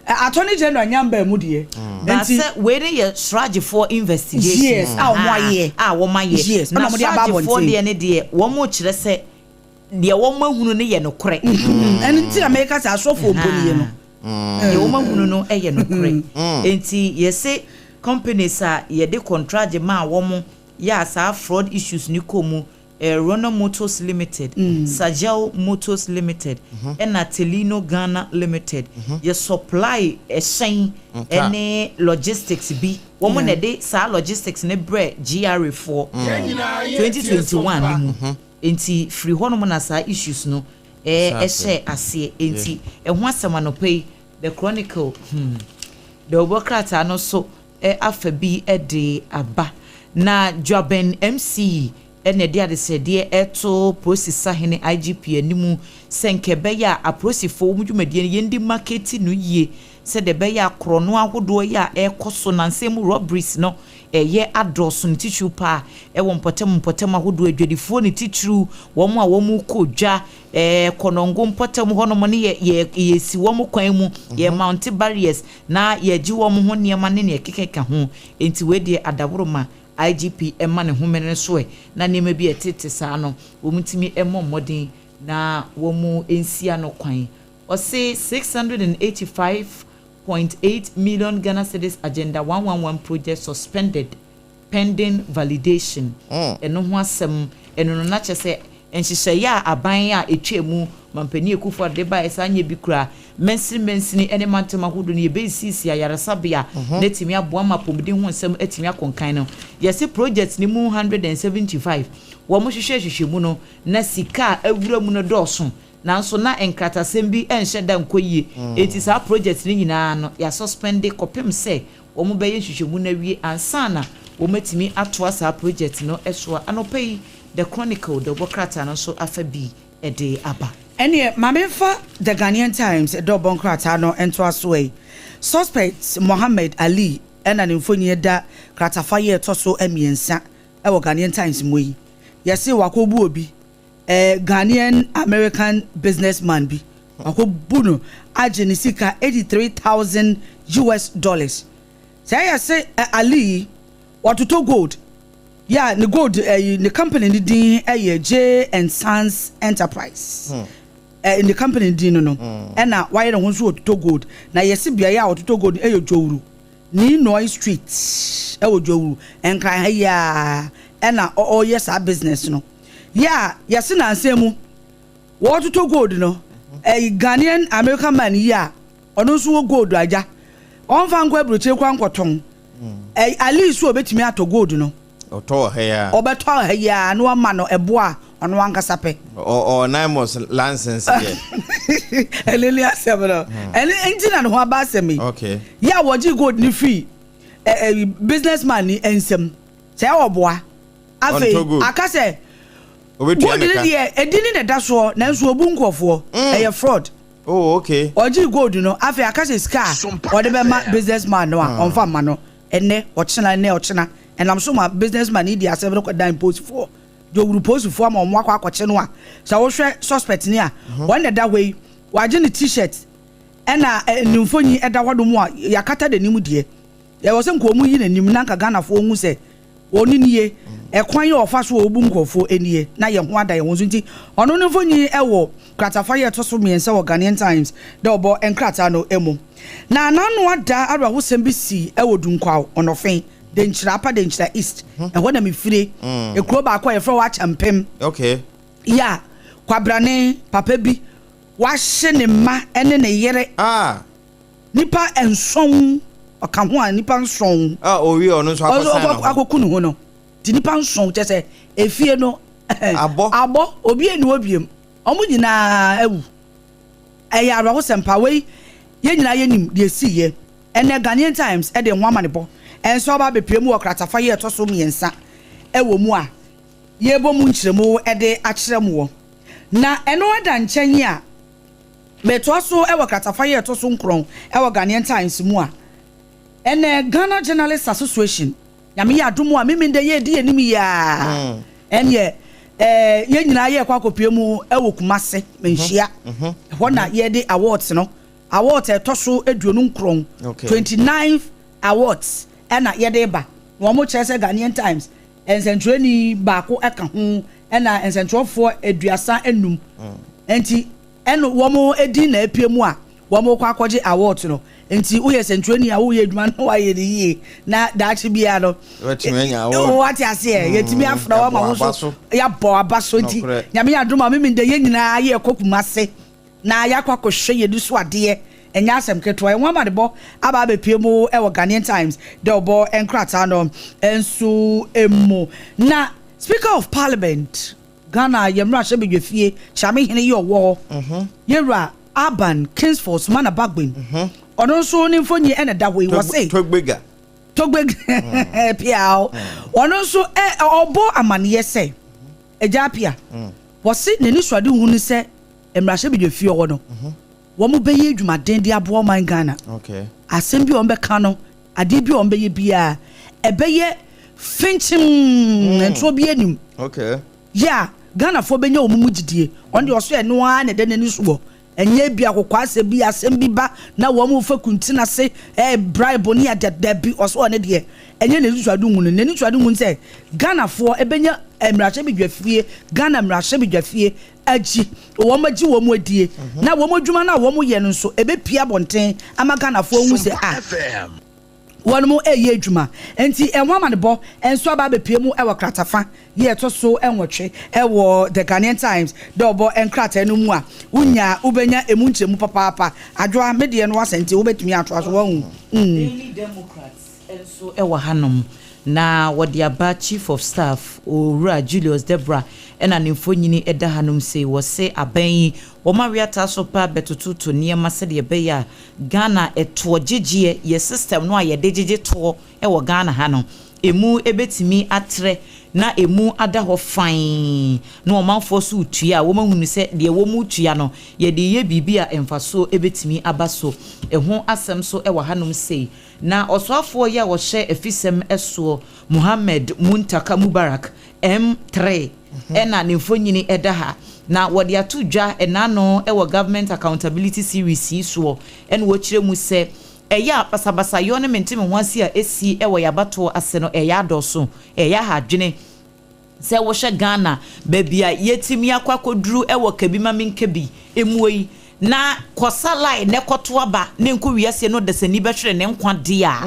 Speaker 3: Attorney General nyamba mu deɛ.
Speaker 2: Nti sɛ wei ne yɛ CHRAJ-foɔ investigation.
Speaker 3: Yes, a wɔn ayɛ.
Speaker 2: A wɔn ayɛ.
Speaker 3: Yes,
Speaker 2: na
Speaker 3: ɛna wɔde aba
Speaker 2: CHRAJ-foɔ
Speaker 3: abɔnten.
Speaker 2: deɛ ne deɛ wɔn kyerɛ sɛ deɛ wɔn ahunu no yɛ nokorɛ.
Speaker 3: Ɛno nti na mɛka sɛ asɔfoɔ mpo nie no.
Speaker 2: Deɛ wɔn ahunu no yɛ nokorɛ. Nti yɛsɛ companies a yɛde contract maa wɔn yɛ a saa fraud issues ni kɔ mu, Rona Motors Limited, Sagel Motors Limited, ɛna Telino Ghana Limited. Yɛ supply ɛhyɛn ɛne logistics bi. Wɔn na ɛde saa logistics ne brɛ GRA foɔ 2021 ne mu. Nti firi hɔnom na saa issues no ɛhyɛ aseɛ. Nti ɛho asɛm anɔpa yi The Chronicle, dawubɔ krataa no so afa bi ɛde aba. Na Dwaben MCE ɛna ɛde adesrɛdeɛ ɛto polisi sahene IGP anim sɛ nkɛ ɛbɛyɛ a apolisifoɔ wɔn dwumadie no yɛn di market no yie, sɛdeɛ ɛbɛyɛ a korɔno ahodoɔ yi a ɛrekɔ so nansɛm mu robberies no ɛyɛ adɔɔso ne titiriw paa ɛwɔ mpɔtam mpɔtam ahodoɔ, adwadifoɔ ne titiriw wɔn a wɔn kɔ dwa kɔnɔngo mpɔtam hɔnom ne yɛ yɛ yɛsi wɔn kwan mu, yɛ mount barriers na yɛgye wɔn ho nneɛma ne nea ɛkekeka ho. Nti wei deɛ, adaworoma IGP ɛma ne homene no so ɛ na nneɛma bi a ɛtete saa no wɔn ntumi ɛmmɔ mmɔden na wɔn nsia no kwan. Ɔse 685.8 million Ghana cedis Agenda 111 project suspended pending validation. Ɛno ho asɛm ɛno no n'akyɛ sɛ nhyehyɛeɛ a aban a etwa mu mampanin Akufo Addo ba ɛsa nyɛ bi kura mɛnsini mɛnsini ɛne mantam ahodoɔ no yɛbɛsiesie ayaresabea na etumi aboa ma apɔmuden ho nsɛm etumi akɔnkan no. Yɛsi project ne mu 175 wɔn hwehwɛ hwehwɛ mu no na sika a awura mu no dɔɔso, nanso na nkratasɛm bi nhyɛ da nkɔ yie. Eti saa project ne nyinaa no yɛasuspend kɔpem sɛ wɔn bɛyɛ nhwehwɛmu no awie ansa na wɔn atumi atoa saa project no so. A anɔpa yi The Chronicle de ɔbɔ krataa no nso afa bi de aba.
Speaker 3: Ɛneɛ maame fa The Ghanaian Times ɛdɛ ɔbɔ nkrataa no ntoa so yi, suspect Mohammed Ali ɛna ne mfonyin da kratafa yi ɛtɔ so mmiɛnsa ɛwɔ Ghanaian Times mu yi. Yɛse wakɔbu obi, Ghanaian American businessman bi, wakɔbu no agye ne sika US$83,000. Sɛ ɛyɛ se Ali yi wɔtotɔ gold yà ne gold, ɛyi ne company ne din ɛyɛ J and Sons Enterprise. Ne company din no ɛna wayɛ ne ho nso wɔtotɔ gold. Na yɛsi beaeɛ a wɔtotɔ gold ɛyɛ Dzorwulu Nii Noi Street ɛwɔ Dzorwulu, Nkran ha yi a ɛna ɔyɛ saa business no. Yɛ a yɛsi nansa mu wɔtotɔ gold no, ɛyi Ghanaian American man yi a ɔno nso wɔ gold agya ɔnfa nkɔ aburokyire kwan nkɔtɔn. Ali so obetumi atɔ gold no.
Speaker 1: Ɔtɔ wɔ ha yi a.
Speaker 3: Ɔbɛtɔ wɔ ha yi a na wama no ɛbo a ɔno ankasa pɛ.
Speaker 1: Ɔ NAIMOS license yɛ.
Speaker 3: Ɛne ne asɛm no, ɛne nti na ne ho aba asɛm yi. Yɛ a wɔgye gold ne firi ɛ ɛ business man ni nsɛm sɛ ɛwɔ boa afei aka sɛ gold ne deɛ edi ne na ɛda soɔ, nanso obu nkɔfoɔ ɛyɛ fraud.
Speaker 1: Oh, okay.
Speaker 3: Ɔgye gold no, afei aka sɛ sika a ɔde bɛma business man no a ɔnfa ma no. Ɛnnɛ, ɔkyena, ɛnnɛ, ɔkyena. Ɛnam so ma business man yi de asɛm no kɔdan polisifoɔ. Deɛ ɔwuru polisifoɔ ama wɔn akɔ akɔkye no a, sɛ wohwɛ suspect ni a, wɔn na ɛda hɔ yi, wagye ne t-shirt ɛna ne mfonyin ɛda hɔ nom a yɛakata n'anim deɛ. Ɛwɔ sɛ nka wɔn yi n'anim na nka Ghanafoɔ hu sɛ ɔno nie, ɛkwan yi a ɔfa so a ɔbu nkurɔfoɔ nie, na yɛn ho ada yɛn ho so nti ɔno ne mfonyin ɛwɔ kratafa yi a ɛtɔ so mmiɛnsa wɔ Ghanaian Times dɛ ɔbɔ nkrataa no mu. Na n'ano ada awerɛhosɛm bi sii wɔ Dunkwaw, Ɔnɔfen, Denkyira, Upper Denkyira East, ɛhɔ na mefire, ekuro baako a yɛfrɛ hɔ Akyɛmpem. Yɛ a kwabrane papa bi wahye ne mma ne ne yere. Nnipa nson, ɔka ho a nnipa nson.
Speaker 1: A owie ɔno nso akɔsan ne ho.
Speaker 3: Akɔku ne ho no. Nti nnipa nson kyerɛ sɛ efie no
Speaker 1: abɔ.
Speaker 3: Abɔ, obi nni hɔ biom. Wɔn nyinaa awu. Ɛyɛ awerɛhosɛm paa. Wei yɛn nyinaa yɛnim deɛ ɛsiiɛ. Ɛnnɛ Ghanaian Times de ho amanebɔ nso aba abɛpue mu wɔ kratafa yi a ɛtɔ so mmiɛnsa wɔ mu a yɛrebɔ mu nkyerɛmu de akyerɛ moɔ. Na ɛno da nkyɛn a, metoa so wɔ kratafa yi a ɛtɔ so nkron wɔ Ghanaian Times mu a, ɛnnɛ Ghana Journalists Association Nyame yɛ adom a Memenda yi edi anim yi aa ɛneɛ eh, yɛn nyinaa yɛɛkɔ akɔpue mu wɔ Kumase Manhyia. Ɛhɔ na yɛde awards no, awards a ɛtɔ so 29, 29th awards ɛna yɛde ba. Na wɔn kyerɛ sɛ Ghanaian Times nsɛntwerɛni baako ɛka ho ɛna nsɛntwerɛfoɔ 35 nti ɛno wɔn din na apue mu a wɔrekɔ akɔgye award no. Nti woyɛ sɛntwerɛni a woreyɛ adwuma no na woayɛ no yie na daakye biara no
Speaker 1: Watumi anya award.
Speaker 3: Wate aseɛ, yɛtumi afrɛ wo ama wo nso yɛabɔ w'aba so. Nti Nyame yɛ adom a Memenda yɛn nyinaa yɛrekɔ Kumase na yɛakɔ akɔhwɛ yɛn ani so adeɛ. Ɛnyɛ asɛm ketewa. Yɛn ho amanebɔ aba abɛpue mu wɔ Ghanaian Times dɛ ɔbɔ nkrataa no nso mu. Na Speaker of Parliament Ghana yɛ mmarahyɛbadwafie Kyeamehene yi ɔwɔ hɔ, Yɛwura Alban Kingsford Sumana Bagbin, ɔno nso ne mfonyin na ɛda hɔ yi, wɔse.
Speaker 1: Togbega.
Speaker 3: Togbega piaw. Ɔno nso ɔbɔ amaneɛ sɛ, Agya Appiah, wɔse n'anisoadehu ne sɛ mmarahyɛbadwafie hɔ no, wɔbɛyɛ adwumaden de aboa ɔman Ghana. Asɛm bi a wɔbɛka no, adeɛ bi a wɔbɛyɛ biara, ɛbɛyɛ finkyim, ntorɔ biara nnim. Yɛ a, Ghanafoɔ bɛnya wɔn mu gyidie. Ɔno deɛ ɔso ɛno ara na ɛda n'ani soɔ. Ɛnyɛ bi akokoasɛm bi, asɛm bi ba na wɔn refa kuntun ase, ɛɛ bribe ne ade, dabi, ɔso ɔno deɛ ɛnyɛ n'anisoadehu no. N'anisoadehu ne sɛ Ghanafoɔ bɛnya mmarahyɛbadwafie, Ghana mmarahyɛbadwafie agyi, wɔn agye wɔn adie, na wɔn adwuma no a wɔn yɛ no nso ɛbɛpue abɔnten ama Ghanafoɔ ahu sɛ ah, wɔn reyɛ adwuma. Enti ɛho amanebɔ nso aba abɛpue mu wɔ kratafa yi a ɛtɔ so nwɔtwe wɔ The Ghanaian Times dɛ ɔbɔ nkrataa no mu a wonya a wobɛnya ɛmu nkyerɛmu papaapa. Adwoa, me deɛ no asɛ nti wobɛtumi atoa so, wahu.
Speaker 2: Daily Democrat nso wɔ hanom, na wɔde aba Chief of Staff, Owura Julius Debrah na ne mfonini da hanom sei. Wɔse aban yi, wɔn aweataa so paa bɛtototo nneɛma sɛdeɛ ɛbɛyɛ a Ghana toɔ gyegyeɛ, yɛ system no a yɛde gyegye toɔ wɔ Ghana ha no, ɛmu bɛtumi atrɛ na ɛmu ada hɔ fann na ɔmanfoɔ nso retua a, wɔahunu sɛ deɛ wɔretua no, yɛde reyɛ biribi a mfasoɔ bɛtumi aba so. Ɛho asɛm nso wɔ hanom sei. Na ɔsoafoɔ yi a ɔhyɛ afisɛm soɔ, Mohammed Muntaka Mubarak, M3, na ne mfonini da ha. Na wɔde ato dwa ɛnaano wɔ Government Accountability Series yi soɔ na wɔkyerɛ mu sɛ ɛyɛ a basabasayɔ ne mente-me-ho-ase a ɛsi wɔ yɛn abatoɔ ase no ɛyɛ adɔɔso, ɛyɛ aha adwene. Sɛ wohwɛ Ghana baabi a yɛatumi akɔ akɔduru wɔ kabi ma menka bi muo yi, na kɔsa line na ɛkɔto aba na ɛnkɔ wiase no ɔdasani bɛhwere ne nkwa deɛ a,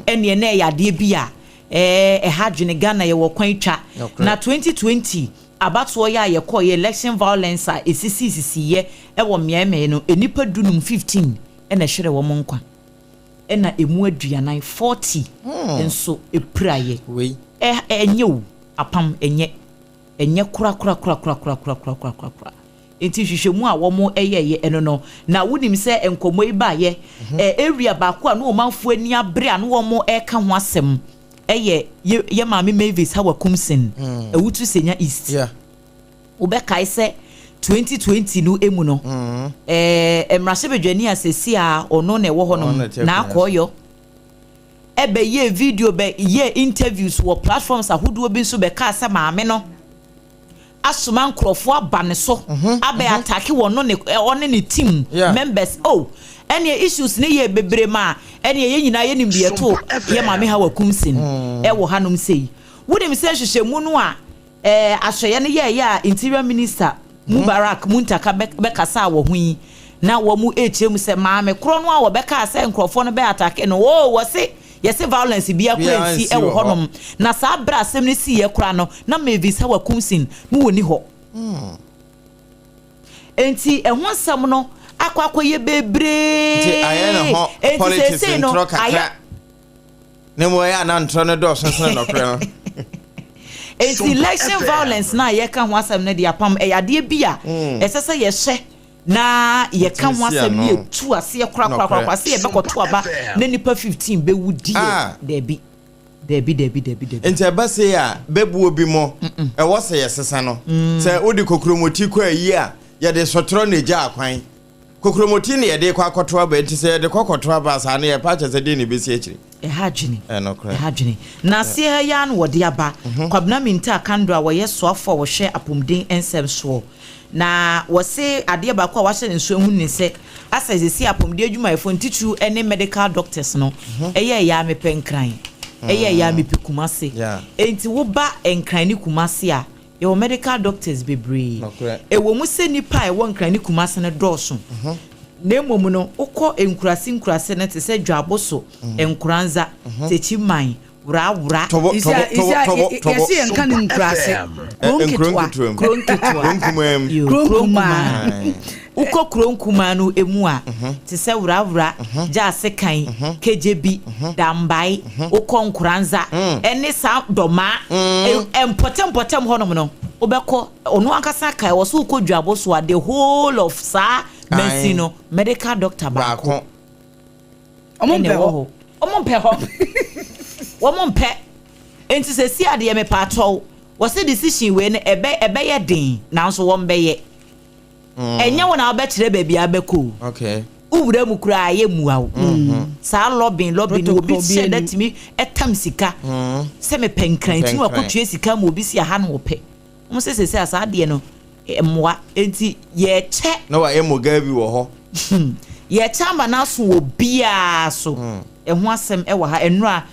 Speaker 2: ɛnneɛ na ɛyɛ adeɛ bi a ɛha adwene. Ghana yɛwɔ kwan twa. Na 2020 abatoɔ yi a yɛkɔeɛ, election violence a ɛsisiisisiiɛ wɔ mmeaemmeae no, nnipa dunum, 15, na ɛhweree wɔn nkwa. Ɛna ɛmu aduanan, 40, nso piraeɛ. Ɛnyɛ o, apam, ɛnyɛ. Ɛnyɛ korakorakorakorakorakorakorakorakora. Enti nhwehwɛmu a wɔyɛeɛ ɛno no, na wonim sɛ nkɔmmɔ yi baeɛ, area baako a na ɔmanfoɔ ani abere a na wɔreka ho asɛm yɛ yɛ maame Mavis Hawa Kumsin, Awutu Senya East. Wobɛkae sɛ 2020 no mu no, mmarahyɛbadwani a seesei a ɔno na ɛwɔ hɔnom, Naa Kɔɔyɔ. Ɛbɛyɛɛ video bɛ yɛɛ interviews wɔ platforms ahodoɔ bi nso bɛkaa sɛ maame no asoma nkorɔfoɔ aba ne so abɛ attack wɔn no ne ɔne ne team members oh ɛneɛ issues no yɛɛ bebree maa ɛneɛ yɛn nyinaa yɛnim deɛ ɛtoo yɛ maame Hawa Kumsin ɛwɔ hanom sei. Wonim sɛ nhwehwɛmu no a Ɛɛ ahwɛeɛ no yɛɛyɛ a Interior Minister Mubarak Muntaka bɛkasaa wɔ ho yi na wɔn rekyerɛ mu sɛ maame korɔ no a wɔbɛkaa sɛ nkorɔfoɔ no bɛ atake no oo wɔse yɛse violence biara koraa nsi wɔ hɔnom na saa berɛ a asɛm no siiɛ koraa no na Mavis Hawa Kumsin no wɔnni hɔ. Enti ɛho nsɛm no akɔ akɔyɛ bebree.
Speaker 1: Nti ayɛ ne ho politics ntorɔ kakra. Na mmom ɛyɛ a na ntorɔ no dɔɔso sene nɔkorɛ no.
Speaker 2: Enti election violence no a yɛka ho asɛm no de apam ɛyɛ adeɛ bi a mm. ɛsɛ sɛ yɛhyɛ na yɛka ho asɛm ne yɛtu aseɛ korakorakorakora sɛ yɛbɛkɔto aba na nipa 15 bɛwu deɛ ah. daabi daabi daabi daabi daabi.
Speaker 1: Nti ɛba sei a bɛbuo bi mo ɛwɔ sɛ yɛsesa no mm. sɛ wode kokuromoti kɔ ayi a yɛde sɔtorɔ na ɛgya akwan Kokromoti na yɛde rekɔ akɔto aba, enti sɛ yɛde kɔ kɔto aba a, saa no yɛpɛ akyerɛ sɛ deɛn na ɛbɛsi akyire?
Speaker 2: Ɛha adwene. Ɛnokorɛ. Ɛha adwene. Na aseɛ ha yi ara na wɔde aba. Kwabena Mintah Akandoh a wɔyɛ soafoɔ a wɔhwɛ apomuden nsɛm soɔ. Na wɔse adeɛ baako a wɔahyɛ ne nso ahunu ne sɛ, asɛ seesei apomuden adwumayɛfoɔ no titiriw ne medical doctors no, ɛyɛ ɛyɛ a mepɛ Nkran, ɛyɛ ɛyɛ a mepɛ Kumasi. Enti woba Nkran ne Kumasi a, Yɛwɔ medical doctors bebree. Ɛwɔ mu sɛ nnipa a ɛwɔ Nkran ne Kumasi no dɔɔso, na mmom no, wokɔ nkuraase nkuraase no te sɛ Dwaboso, Nkoranza, Techiman, Worawora.
Speaker 1: Tobo, tobo, tobo, tobo, tobo.
Speaker 3: Yɛse yɛnka no nkuraase, kuro nketewa.
Speaker 2: Kuro nketewa.
Speaker 1: Kuro nkumaa mu.
Speaker 2: Yoo, kuro nkumaa. Wokɔ kuro nkumaa no mu a, te sɛ Worawora, Gyaasekan, Kegyebi, Dambae, wokɔ Nkoranza ne saa Dɔmaa, mpɔtam mpɔtam hɔnom no, wobɛkɔ, ɔno ankasa kae, ɔse wokɔ Dwabo so a, the whole of saa mansin no, medical doctor baako
Speaker 3: ɛna ɛwɔ hɔ.
Speaker 2: Wɔn mpɛ hɔ. Wɔn mpɛ. Nti sɛsi adeɛ mepaatɔw, wɔse decision wei no ɛbɛ ɛbɛyɛ den, nanso wɔn bɛyɛ. Ɛnyɛ wo na wobɛkyerɛ baabi a wobɛkɔ o.
Speaker 1: Okay.
Speaker 2: Wowura mu koraa a, yɛmmua wo. Saa lobbying lobbying no, obi hyɛ da tumi tam sika sɛ mepɛ nkran nti na wakɔtua sika ma obi si aha na ɔpɛ. Wɔn sɛ seesei a saa adeɛ no mmoa nti yɛkyɛ.
Speaker 1: Na wayɛ Mugabe wɔ hɔ.
Speaker 2: Yɛkyɛ ama no aso wɔ biara so. Ɛho asɛm wɔ ha. Ɛnnora,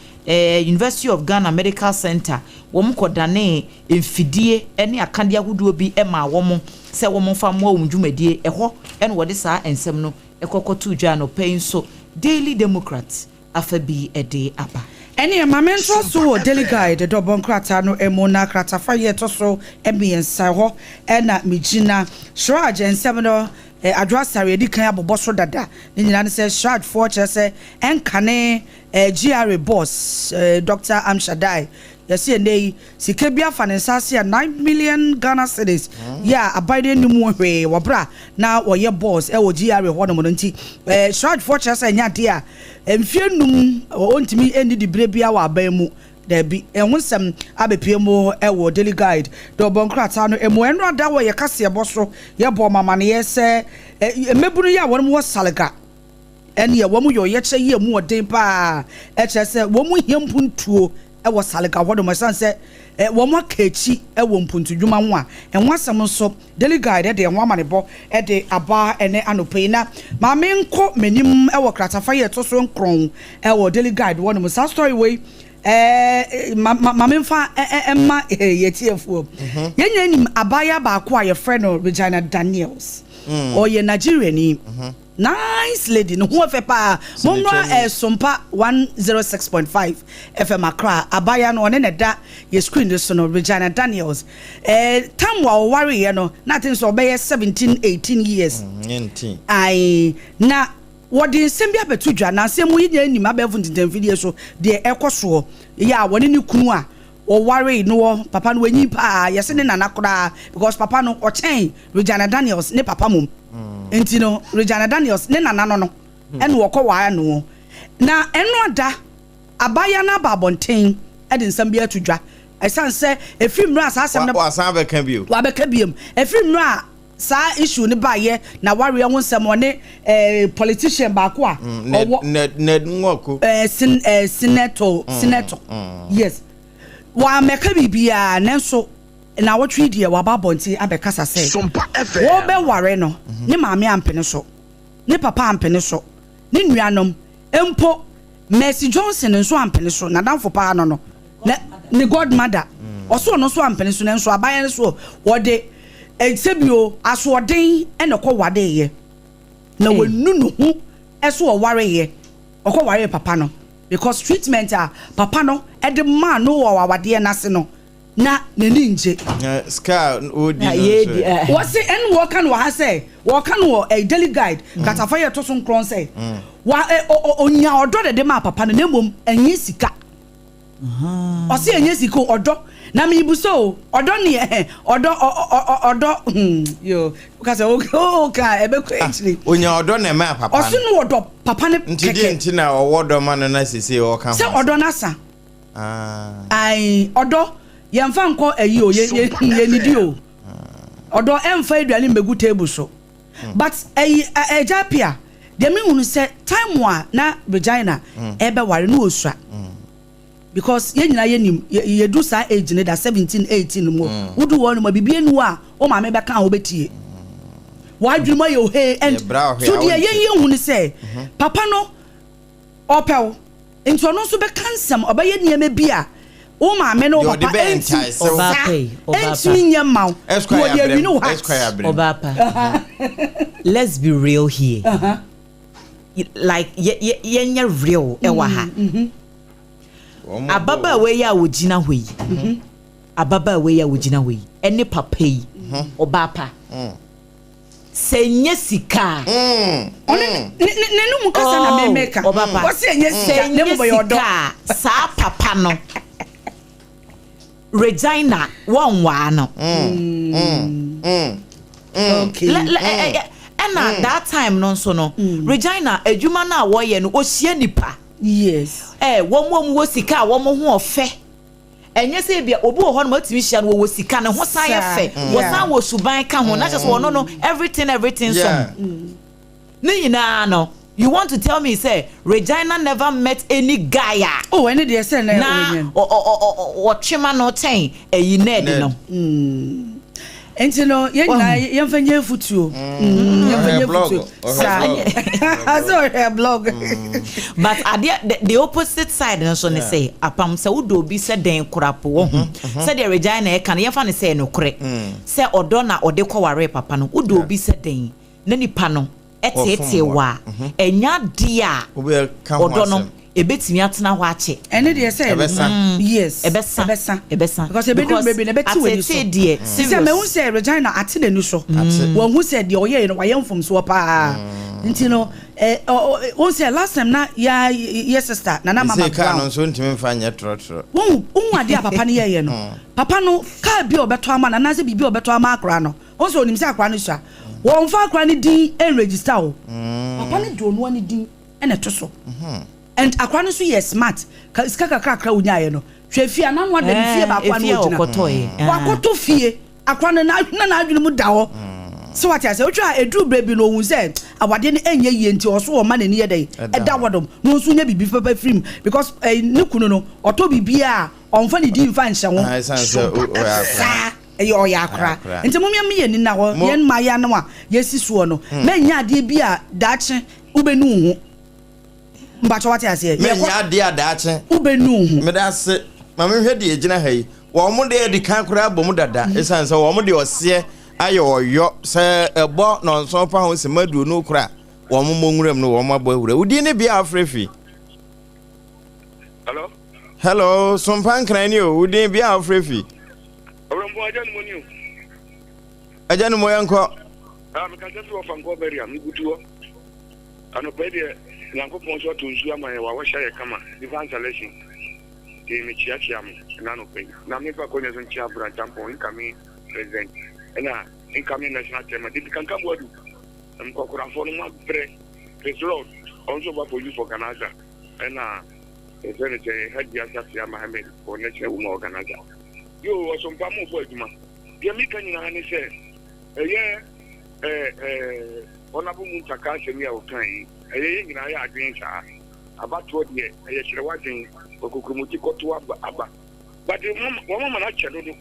Speaker 2: University of Ghana Medical Centre, wɔn kɔdanee mfidie ne akadeɛ ahodoɔ bi maa wɔn sɛ wɔmfa mmoa wɔn dwumadie. Ɛhɔ na wɔde saa nsɛm no kɔ kɔtoo dwa. Anɔpa yi nso, Daily Democrat afa bi de aba.
Speaker 3: Ɛneɛ ma mentoa so wɔ Daily Guide dɔbɔ nkrataa no mu na kratafa yi a ɛtɔ so mmiɛnsa, ɛhɔ na megyina. Shraj nsɛm no, Adwo Asare adi kan abobɔ so dada. Ne nyinaa ne sɛ Shrajfoɔ kyerɛ sɛ ɛnkane GRA boss Doctor Amshadai Yɛse ɛnnɛ yi sika bi afa ne nsa ase a 9 million Ghana cedis yɛ a aban no nnim ho hwee wɔ berɛ a na ɔyɛ boss wɔ GRA hɔ nom no nti Shraj foɔ kyerɛ sɛ ɛnyɛ adeɛ a mfeɛ nnum ɔntumi nni diberɛ biara wɔ aban mu daabi. Ɛho nsɛm abɛpue mu wɔ Daily Guide dawubɔ nkrataa no mu. Ɛno ada wɔ yɛ kaseɛbɔ so yɛbɔɔ mo amaneɛ sɛ mmabunu yi a wɔnom wɔ Salga Ɛnneɛ wɔn yɛ ɔyɛkyerɛ yi a ɛmu ɔden pa ara, kyerɛ sɛ wɔn hia mpuntuo wɔ Salga hɔnom ɛsiane sɛ wɔn aka akyi wɔ mpuntudwuma ho a ɛho asɛm nso Daily Guide de ɛho amanebɔ de aba ɛnɛ anɔpa yi. Na ma menkɔ m'anim wɔ kratafa yi a ɛtɔ so nkron wɔ Daily Guide hɔnom. Saa story wei ma ma memfa mma yɛn atiefoɔ. Yɛn nyinaa nim abaayewa baako a yɛfrɛ no Regina Daniels. Ɔyɛ Nigeriani. Nice lady ne ho ɔfɛ paa. Mommra eh, Sompa 106.5 FM Accra. Abaayewa no ɔne na ɛda yɛ screen no so no, Regina Daniels. Eh, tam a ɔwareeɛ no, na I think sɛ ɔbɛyɛ 17, 18 years.
Speaker 1: Mm,
Speaker 3: Ae, na wɔde nsɛm bi abɛto dwa na asɛm mu yi nyinaa nim abɛɛfo ntentamfidie so deɛ ɛkɔ soɔ yɛ a wɔne ne kunu a wɔwaree noɔ papa no wanyin paa yɛse ne nana koraa because papa no ɔkyɛn Regina Daniels ne papa mom nti no Regina Daniels ne nana no no ɛna wɔkɔ waa noɔ na ɛno ada abaayewa no aba abɔnten ɛde nsɛm bi ato dwa ɛsan sɛ ɛfiri mmerɛ a saa asɛm no
Speaker 1: wasan abɛka bio
Speaker 3: wabɛka biom ɛfiri mmerɛ a. saa issue no baeɛ na wareɛ ho nsɛm ɔne eh, politician baako a
Speaker 1: mm, ɔwɔ Ned Ned Nwoko
Speaker 3: eh, sen, eh, senator mm, senator mm. yes wɔamɛka biribiara nanso naawɔtwe deɛ waba abɔnten abɛkasa sɛ wɔbɛware no mhm. ne maame ampene so ne papa ampene so ne nuanom mpo Mercy Johnson nso ampene so, n'adamfo paa no no, na ne godmother, ɔso ɔno nso ampene so, nanso aban no so wɔde sɛbio asoɔden na ɛkɔ wadeeɛ, na wanu ne ho so ɔwareeɛ, ɔkɔ waree papa no, because treatment a papa no de maa no wɔ awadeɛ no ase no, na n'ani ngye.
Speaker 1: Na sika a ɔredi no nso ɛ?
Speaker 3: Wɔse ɛne wɔka no wɔ ha sɛ wɔka no wɔ eh, Daily Guide mm. kratafa yɛ ɛtɔ so nkorɔn sɛ mm. wa eh, ɔnya ɔdɔ dede maa papa no na mmom ɛnyɛ sika. Ɔse ɛnyɛ sika o ɔdɔ na mebusa o ɔdɔ neɛ eh, ɔdɔ ɔdɔ hmm, yo kasa o ka ɛbɛkɔ ah, akyiri.
Speaker 1: Onya ɔdɔ na ɛmaa papa
Speaker 3: no. Ɔse no ɔdɔ papa no kɛkɛ.
Speaker 1: Nti deɛ nti na ɔwɔ dɔ ma no na sese ɔka ho.
Speaker 3: Sɛ ɔdɔ no asa. Ae ɔdɔ yɛnfa nkɔ ayi o yɛnidi o ɔdɔ ɛnfa aduane mbɛgu table so but ɛyi ɛgya pia deɛ me hunu sɛ time a na Regina ɛbɛware no ɔsua because yɛn nyinaa yɛnim yɛdu saa age no da 17 18 mu wodu hɔ no mu biribi enu a wo maame bɛka a wobɛtie w'adwene mu ayɛ ohee and so deɛ yɛn yɛn hunu sɛ papa no Ɔpɛ wo, nti ɔno nso bɛka nsɛm, ɔbɛyɛ nneɛma bi a wo maame ne wo papa ɛntumi saa ɛntumi nyɛ mma wo, na wɔde awi ne wo heart.
Speaker 2: Ɔbaa pa, let's be real here, like yɛ yɛnyɛ real ɛwɔ ha. Ababaawa yi a ɔgyina hɔ yi, ababaawa yi a ɔgyina hɔ yi ɛne papa yi, ɔbaa pa. Sɛ ɛnyɛ sika a.
Speaker 3: Ɔno ne ne n'anum kasa na me meka.
Speaker 2: Oh, ɔba pa.
Speaker 3: Wɔsi ɛnyɛ sika na emu bɛyɛ ɔdɔ.
Speaker 2: Sɛ ɛnyɛ sika a, saa papa no, Regina wɔnwaa no.
Speaker 3: Okay.
Speaker 2: Lɛ lɛ ɛ ɛ ɛna that time no nso no, Regina adwuma no a wɔyɛ no, ɔhyia nipa.
Speaker 3: Yes.
Speaker 2: Ɛ wɔn a wɔwɔ sika a wɔn ho ɔfɛ. Ɛnyɛ sɛ ebia obi wɔ hɔnom a wotumi hyia no wɔwɔ sika ne ho san yɛ fɛ wɔsan wɔ suban ka ho na kyerɛ sɛ ɔno no everything everything som ne nyinaa no you want to tell me sɛ Regina never met any guy a
Speaker 3: Oh ɛne deɛ sɛ na
Speaker 2: na ɔtwe ma no kyɛn ɛyi Ned no.
Speaker 3: Nti no yɛn nyinaa yɛmfa nyɛ afutuo. Yɛmfa nyɛ afutuo. Saa. Sɛ ɔhwɛ blog.
Speaker 2: But adeɛ the, the opposite side no nso ne sɛ apam sɛ wodɔ obi sɛ dɛn kora po wɔ ho sɛdeɛ Regina ɛka no yɛmfa no sɛ nokorɛ sɛ ɔdɔ na ɔde kɔwaree papa no wodɔ obi sɛ dɛn na nipa no teetee wo a, ɛnyɛ adeɛ a ɔdɔ no ɛbɛtumi atena hɔ akyɛ.
Speaker 3: Ɛne deɛ sɛ
Speaker 1: Ɛbɛsa.
Speaker 3: Yes.
Speaker 2: Ɛbɛsa.
Speaker 3: Ɛbɛsa.
Speaker 2: Ɛbɛsa.
Speaker 3: Because ɛbɛdu mmerɛ bi no ɛbɛte w'ani so.
Speaker 2: Ateetee deɛ serious.
Speaker 3: Sɛ mahu sɛ Regina ate n'ani so.
Speaker 1: Ate.
Speaker 3: Wahu sɛ deɛ ɔyɛeɛ no wayɛ mfomsoɔ paa. Nti no ɛ ɔ wohu sɛ last time na yɛ yɛ sister Nana Mama
Speaker 1: Sesei car no
Speaker 3: Brown.
Speaker 1: nso ntumi mfa nyɛ trɔtrɔ.
Speaker 3: Wohu wohu adeɛ a papa no yɛeɛ no. Papa no car bi a ɔbɛtɔ ama no anaasɛ biribi a ɔbɛtɔ ama akwadaa no, Wohu sɛ onim sɛ akwadaa no sua. Wɔmfa akwadaa no din nregister o. Papa no de ɔno ara ne din na ɛto so. And akwadaa no nso yɛ smart. Ka sika kakrakra a onyaeɛ no, hwɛ fie a n'ano ada ne fie baako a na
Speaker 2: Efie a
Speaker 3: ɔgyina.
Speaker 2: ɔkɔtɔeɛ.
Speaker 3: Wakɔtɔ fie. Akwadaa no na na n'adwene mu da hɔ. So wate aseɛ? Wohwɛ a ɛduru berɛ bi no ɔhu sɛ awadeɛ no ɛnyɛ yie nti ɔso ɔma n'ani yɛ dɛn? Ɛda hɔ dom. Na ɔnso nya biribi papa firi mu. Because eh, ne kunu no, ɔtɔ biribiara a, ɔmfa ne din mfa nhyɛ ho.
Speaker 1: Ɛsiane sɛ ɔyɛ akwadaa.
Speaker 3: Saa. Ɛyɛ ɔyɛ akora. Nti mom yɛn yɛn ani nna hɔ, yɛn mmayewa no a yɛsi soɔ no, mɛnyɛ adeɛ bi a daakye wobɛnu wo ho. Mpakyɛ wate aseɛ?
Speaker 1: Mɛnyɛ adeɛ a daakye
Speaker 3: wobɛnu wo ho.
Speaker 1: Meda ase. Ma menhwɛ deɛ ɛgyina ha yi. Wɔn deɛ adi kan koraa bɔ mu dada ɛsiane sɛ wɔn deɛ ɔseɛ ayɛ ɔyɔ sɛ ɛbɔ nɔnson pa ho sima 20 kora a wɔn mmɔ nwuram no wɔn abɔ ahura. Wo din ne bea a wofrɛ fi?
Speaker 4: Hello.
Speaker 1: Hello, Sompa Nkran ni o. Wo din bea a wofrɛ fi?
Speaker 4: Ɔwɛnfo agya no mo ni o.
Speaker 1: Agya no mo yɛn kɔ.
Speaker 4: Ah, meka sɛ fi wɔfa nkɔ bɛria, mebutu hɔ. Anɔpa yi deɛ, Nyankopɔn nso ato nsuo ama yɛn, wawɔhyɛ yɛ kama, divine selection. Nti mekyeakyea mo ɛna anɔpa yi. Na memfa akɔnya so nkyea Bra Champon, incoming president, ɛna incoming national chairman, David Kankan Boadu. Nkɔkorafoɔ no mo abrɛ. Chris Lord, ɔno nso ɔba for youth organizer, ɛna yɛfrɛ no sɛ Hajia Safia Mohammed for national woman organizer. Yoo ɔsompa mo bɔ adwuma. Deɛ meka nyinaa ne sɛ ɛyɛ. Ɛɛ ɛɛ Honourable Muntaka asɛm yi a ɔkaa yi, ɛyɛ yɛn nyinaa yɛ adwene saa. Abatoɔ deɛ, ɛyɛ kyerɛ w'adwene, ɔkokuromoti kɔto aba aba. But wɔn ama no akyɛ dodo.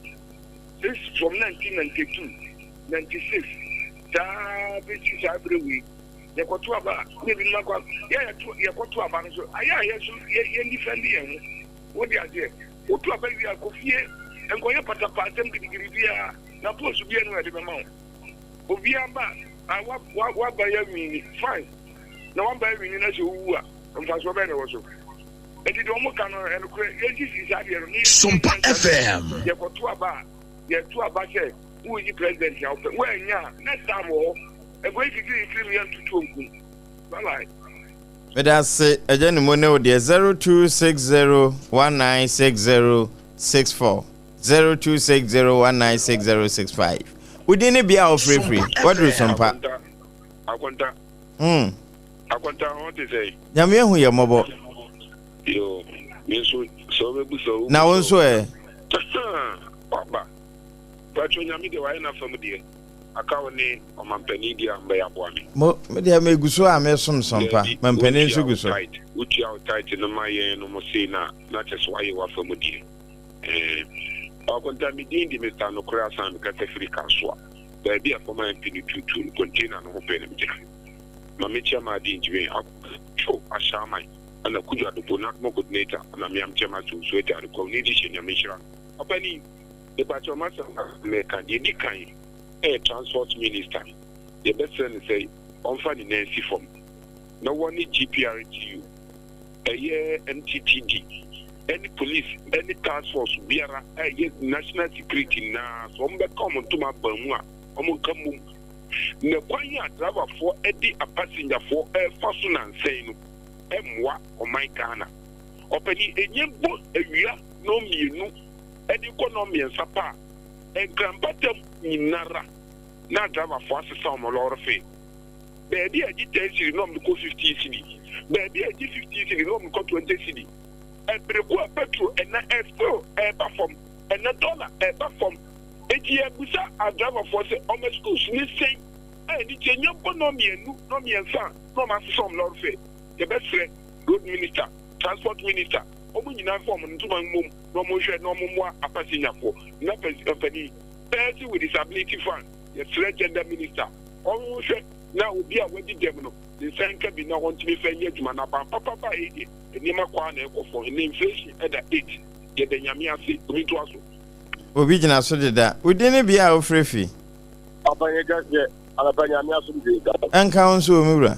Speaker 4: Since from 1992, 96, saa bɛsi saa berɛ wei, yɛkɔto aba a, na ebinom akɔ yɛ yɛto yɛkɔto aba no so, ayɛ a yɛn nso yɛ yɛn defend yɛn ho. Wode aseɛ, woto aba wie a, kɔ fie, nkɔyɛ patapaa asɛm gidigidi biara, na post biara nni hɔ a yɛde bɛma wo. Obiara ba a, wa wa waba yɛ awini, fine. Na waba awini na sɛ owu a, mfasoɔ bɛn na ɛwɔ so? Enti deɛ wɔn ka no ɛnokorɛ, yɛnsisi saa deɛ no. Ne
Speaker 5: Sompa FM.
Speaker 4: Yɛkɔto aba a, yɛto aba sɛ woreyi president a wopɛ. Woannya a, next time wɔ hɔ. Nkɔyɛ kikiri kikiri mu yɛntoto nkum. Bye bye.
Speaker 1: Meda ase agya ne mu ne wo deɛ 0260196064 0260196065 Wo din ne bea a wofirifiri waduru Sompa.
Speaker 4: Akonta.
Speaker 1: Hmm.
Speaker 4: Akonta ho te sɛ.
Speaker 1: Nyame ahu yɛ mmɔbɔ.
Speaker 4: Yo, me nso sɛ wobɛbu sɛ wo.
Speaker 1: Na wo nso ɛ?
Speaker 4: Waba. Patro Nyame deɛ wayɛ n'afa mu deɛ. Aka wo ne ɔmampanin deɛ a mbɛyɛ aboa me.
Speaker 1: Mo, me deɛ megu so a mesom Sompa.
Speaker 4: Daabi,
Speaker 1: Mampanin
Speaker 4: wotua
Speaker 1: nso
Speaker 4: wo
Speaker 1: gu so.
Speaker 4: tithe, wotua wo tithe no ma yɛn no mo sei no a, na kyerɛ sɛ wayɛ w'afa mu deɛ. Ɛɛ. Ɔkonta, me din de Mister Nokorɛ Asan, mekasa firi Kasoa, baabi a former MP no tuutuu no, container no ho pɛɛ na megyina. Ma mekyia Maadi Ngyimee, Akufo Ahyɛaman, ɛna Kudwo Adopo, NADMO Coordinator, ɛna Meam Chairman Owusu Agya Adekwam, ne Edition Nyame nhyira no. Ɔpanin, mepakyɛw m'asɛm kakra mɛka, deɛ ɛdi kan ɛyɛ Transport Minister, yɛbɛsrɛ no sɛ ɔmfa ne nan nsi fam na wɔne GPRTU, ɛyɛ MTTD ɛne police ɛne task force biara a ɛyɛ national security nyinaa sɛ wɔn bɛka wɔn ntoma aban mu a wɔn nka mmom na kwan a driverfoɔ ɛde apasenyafoɔ ɛrefa so nansɛn no ɛmmoa ɔman Ghana ɔpɛni enye bɔ awia nɔmmienu ɛde kɔ nɔmmiɛnsa pa a nkrampatam nyinara na driverfoɔ asesa wɔn lɔre fee. Baabi a ɛgye ten cedi na wɔde kɔ 15 cedi. Baabi a ɛgye 15 cedi na wɔde kɔ 20 cedi. Ɛbere ko a petrol ɛnɛ ɛ still ɛreba fam, ɛnɛ dollar ɛreba fam. Enti yɛrebisa adriverfoɔ sɛ wɔn excuse ne sɛn a ɛno nti ɛnya bɔ nnɔnmienu, nnɔnmiɛnsa a na wɔn asesa wɔn lɔre fare. Yɛbɛsrɛ road minister, transport minister, wɔn nyinaa mfa wɔn ntoma mmom na wɔn nhwɛ na wɔn mmoa apasenyafoɔ. Na panin, person with disability fund, yɛsrɛ gender minister ɔnhwɛ na obi a wadi dɛm no ne nsa nka bi na ɔntumi mfa nyɛ adwuma. Na aban papa baeɛ yi deɛ, nneɛma kɔ ara na ɛrekɔ fam. Ɛnnɛ inflation da eight. Yɛda Nyame ase. Obi ntoa so.
Speaker 1: Obi gyina so deda. Wo din ne bea a wofrɛ fi?
Speaker 6: Papa yɛ kɛseɛ anapa Nyame asomdwoe nka wo.
Speaker 1: Ɛnka wo nso o me wura.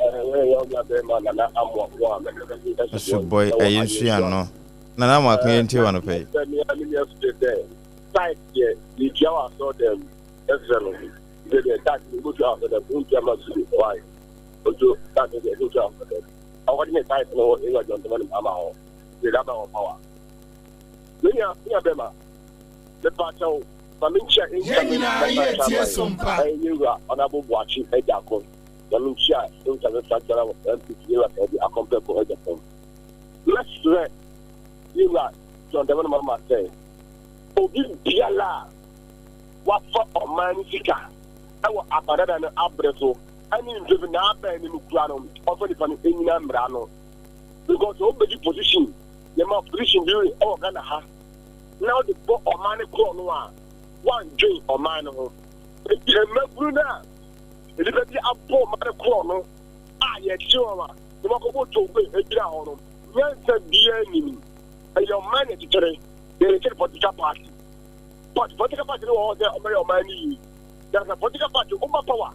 Speaker 6: Ɛɛ wei yɛ wo nua bɛɛma Nana Amoako a mɛkasa fi
Speaker 1: Asubɔe
Speaker 6: Asubɔe ɛwɔ
Speaker 1: ɛyɛ nsu
Speaker 6: Ayensuano.
Speaker 1: ano. Nana Amoako
Speaker 6: Ɛɛ
Speaker 1: yɛntie wo anɔpa yi.
Speaker 6: mɛsrɛ me ara me nua Sule sɛ tithe deɛ yɛtua wɔ asɔrdan mu mɛsrɛ no sɛ deɛ tithe deɛ wobɛtua wɔ asɔrdan mu wontua ma Sule why ojo tithe deɛ wobɛtua wɔ asɔrdan mu ɔkɔgye ne tithe no wɔ Ewura John Dramani Mahama hɔ sɛ that man wɔ power me nua me nua bɛma mepa kyɛw ma menkyia
Speaker 5: Yɛn
Speaker 6: incoming
Speaker 5: nyinaa
Speaker 6: national
Speaker 5: yɛretie
Speaker 6: chairman
Speaker 5: Sompa.
Speaker 6: ɛyɛ yɛwura Honourable Boakye Agyarko na menkyia incoming flag bearer of NPP yɛwura Kennedy Akompreko Agyapong mɛsrɛ yɛwura John Dramani Mahama sɛ obi biara a wafa ɔman no sika wɔ abadada no abere so ɛne mfefe n'abɛn no mu kura no ɔmfa nipa no ɛnyina mmara no because sɛ wobɛdi position yɛma position bi wɔ Ghana ha na wode bɔ ɔman no korɔ no a woandwen ɔman no ho nti mmabunu no a nnipa bi abɔ ɔman no korɔ no a yɛkye wɔn a na wɔakɔbɔ towe agyina hɔ no nyansa biara nnim ɛyɛ ɔman na ɛkyekyere yɛkyekyere political party But political party no wɔ hɔ sɛ ɔmɛyɛ ɔman no yie. Na sɛ political party woma power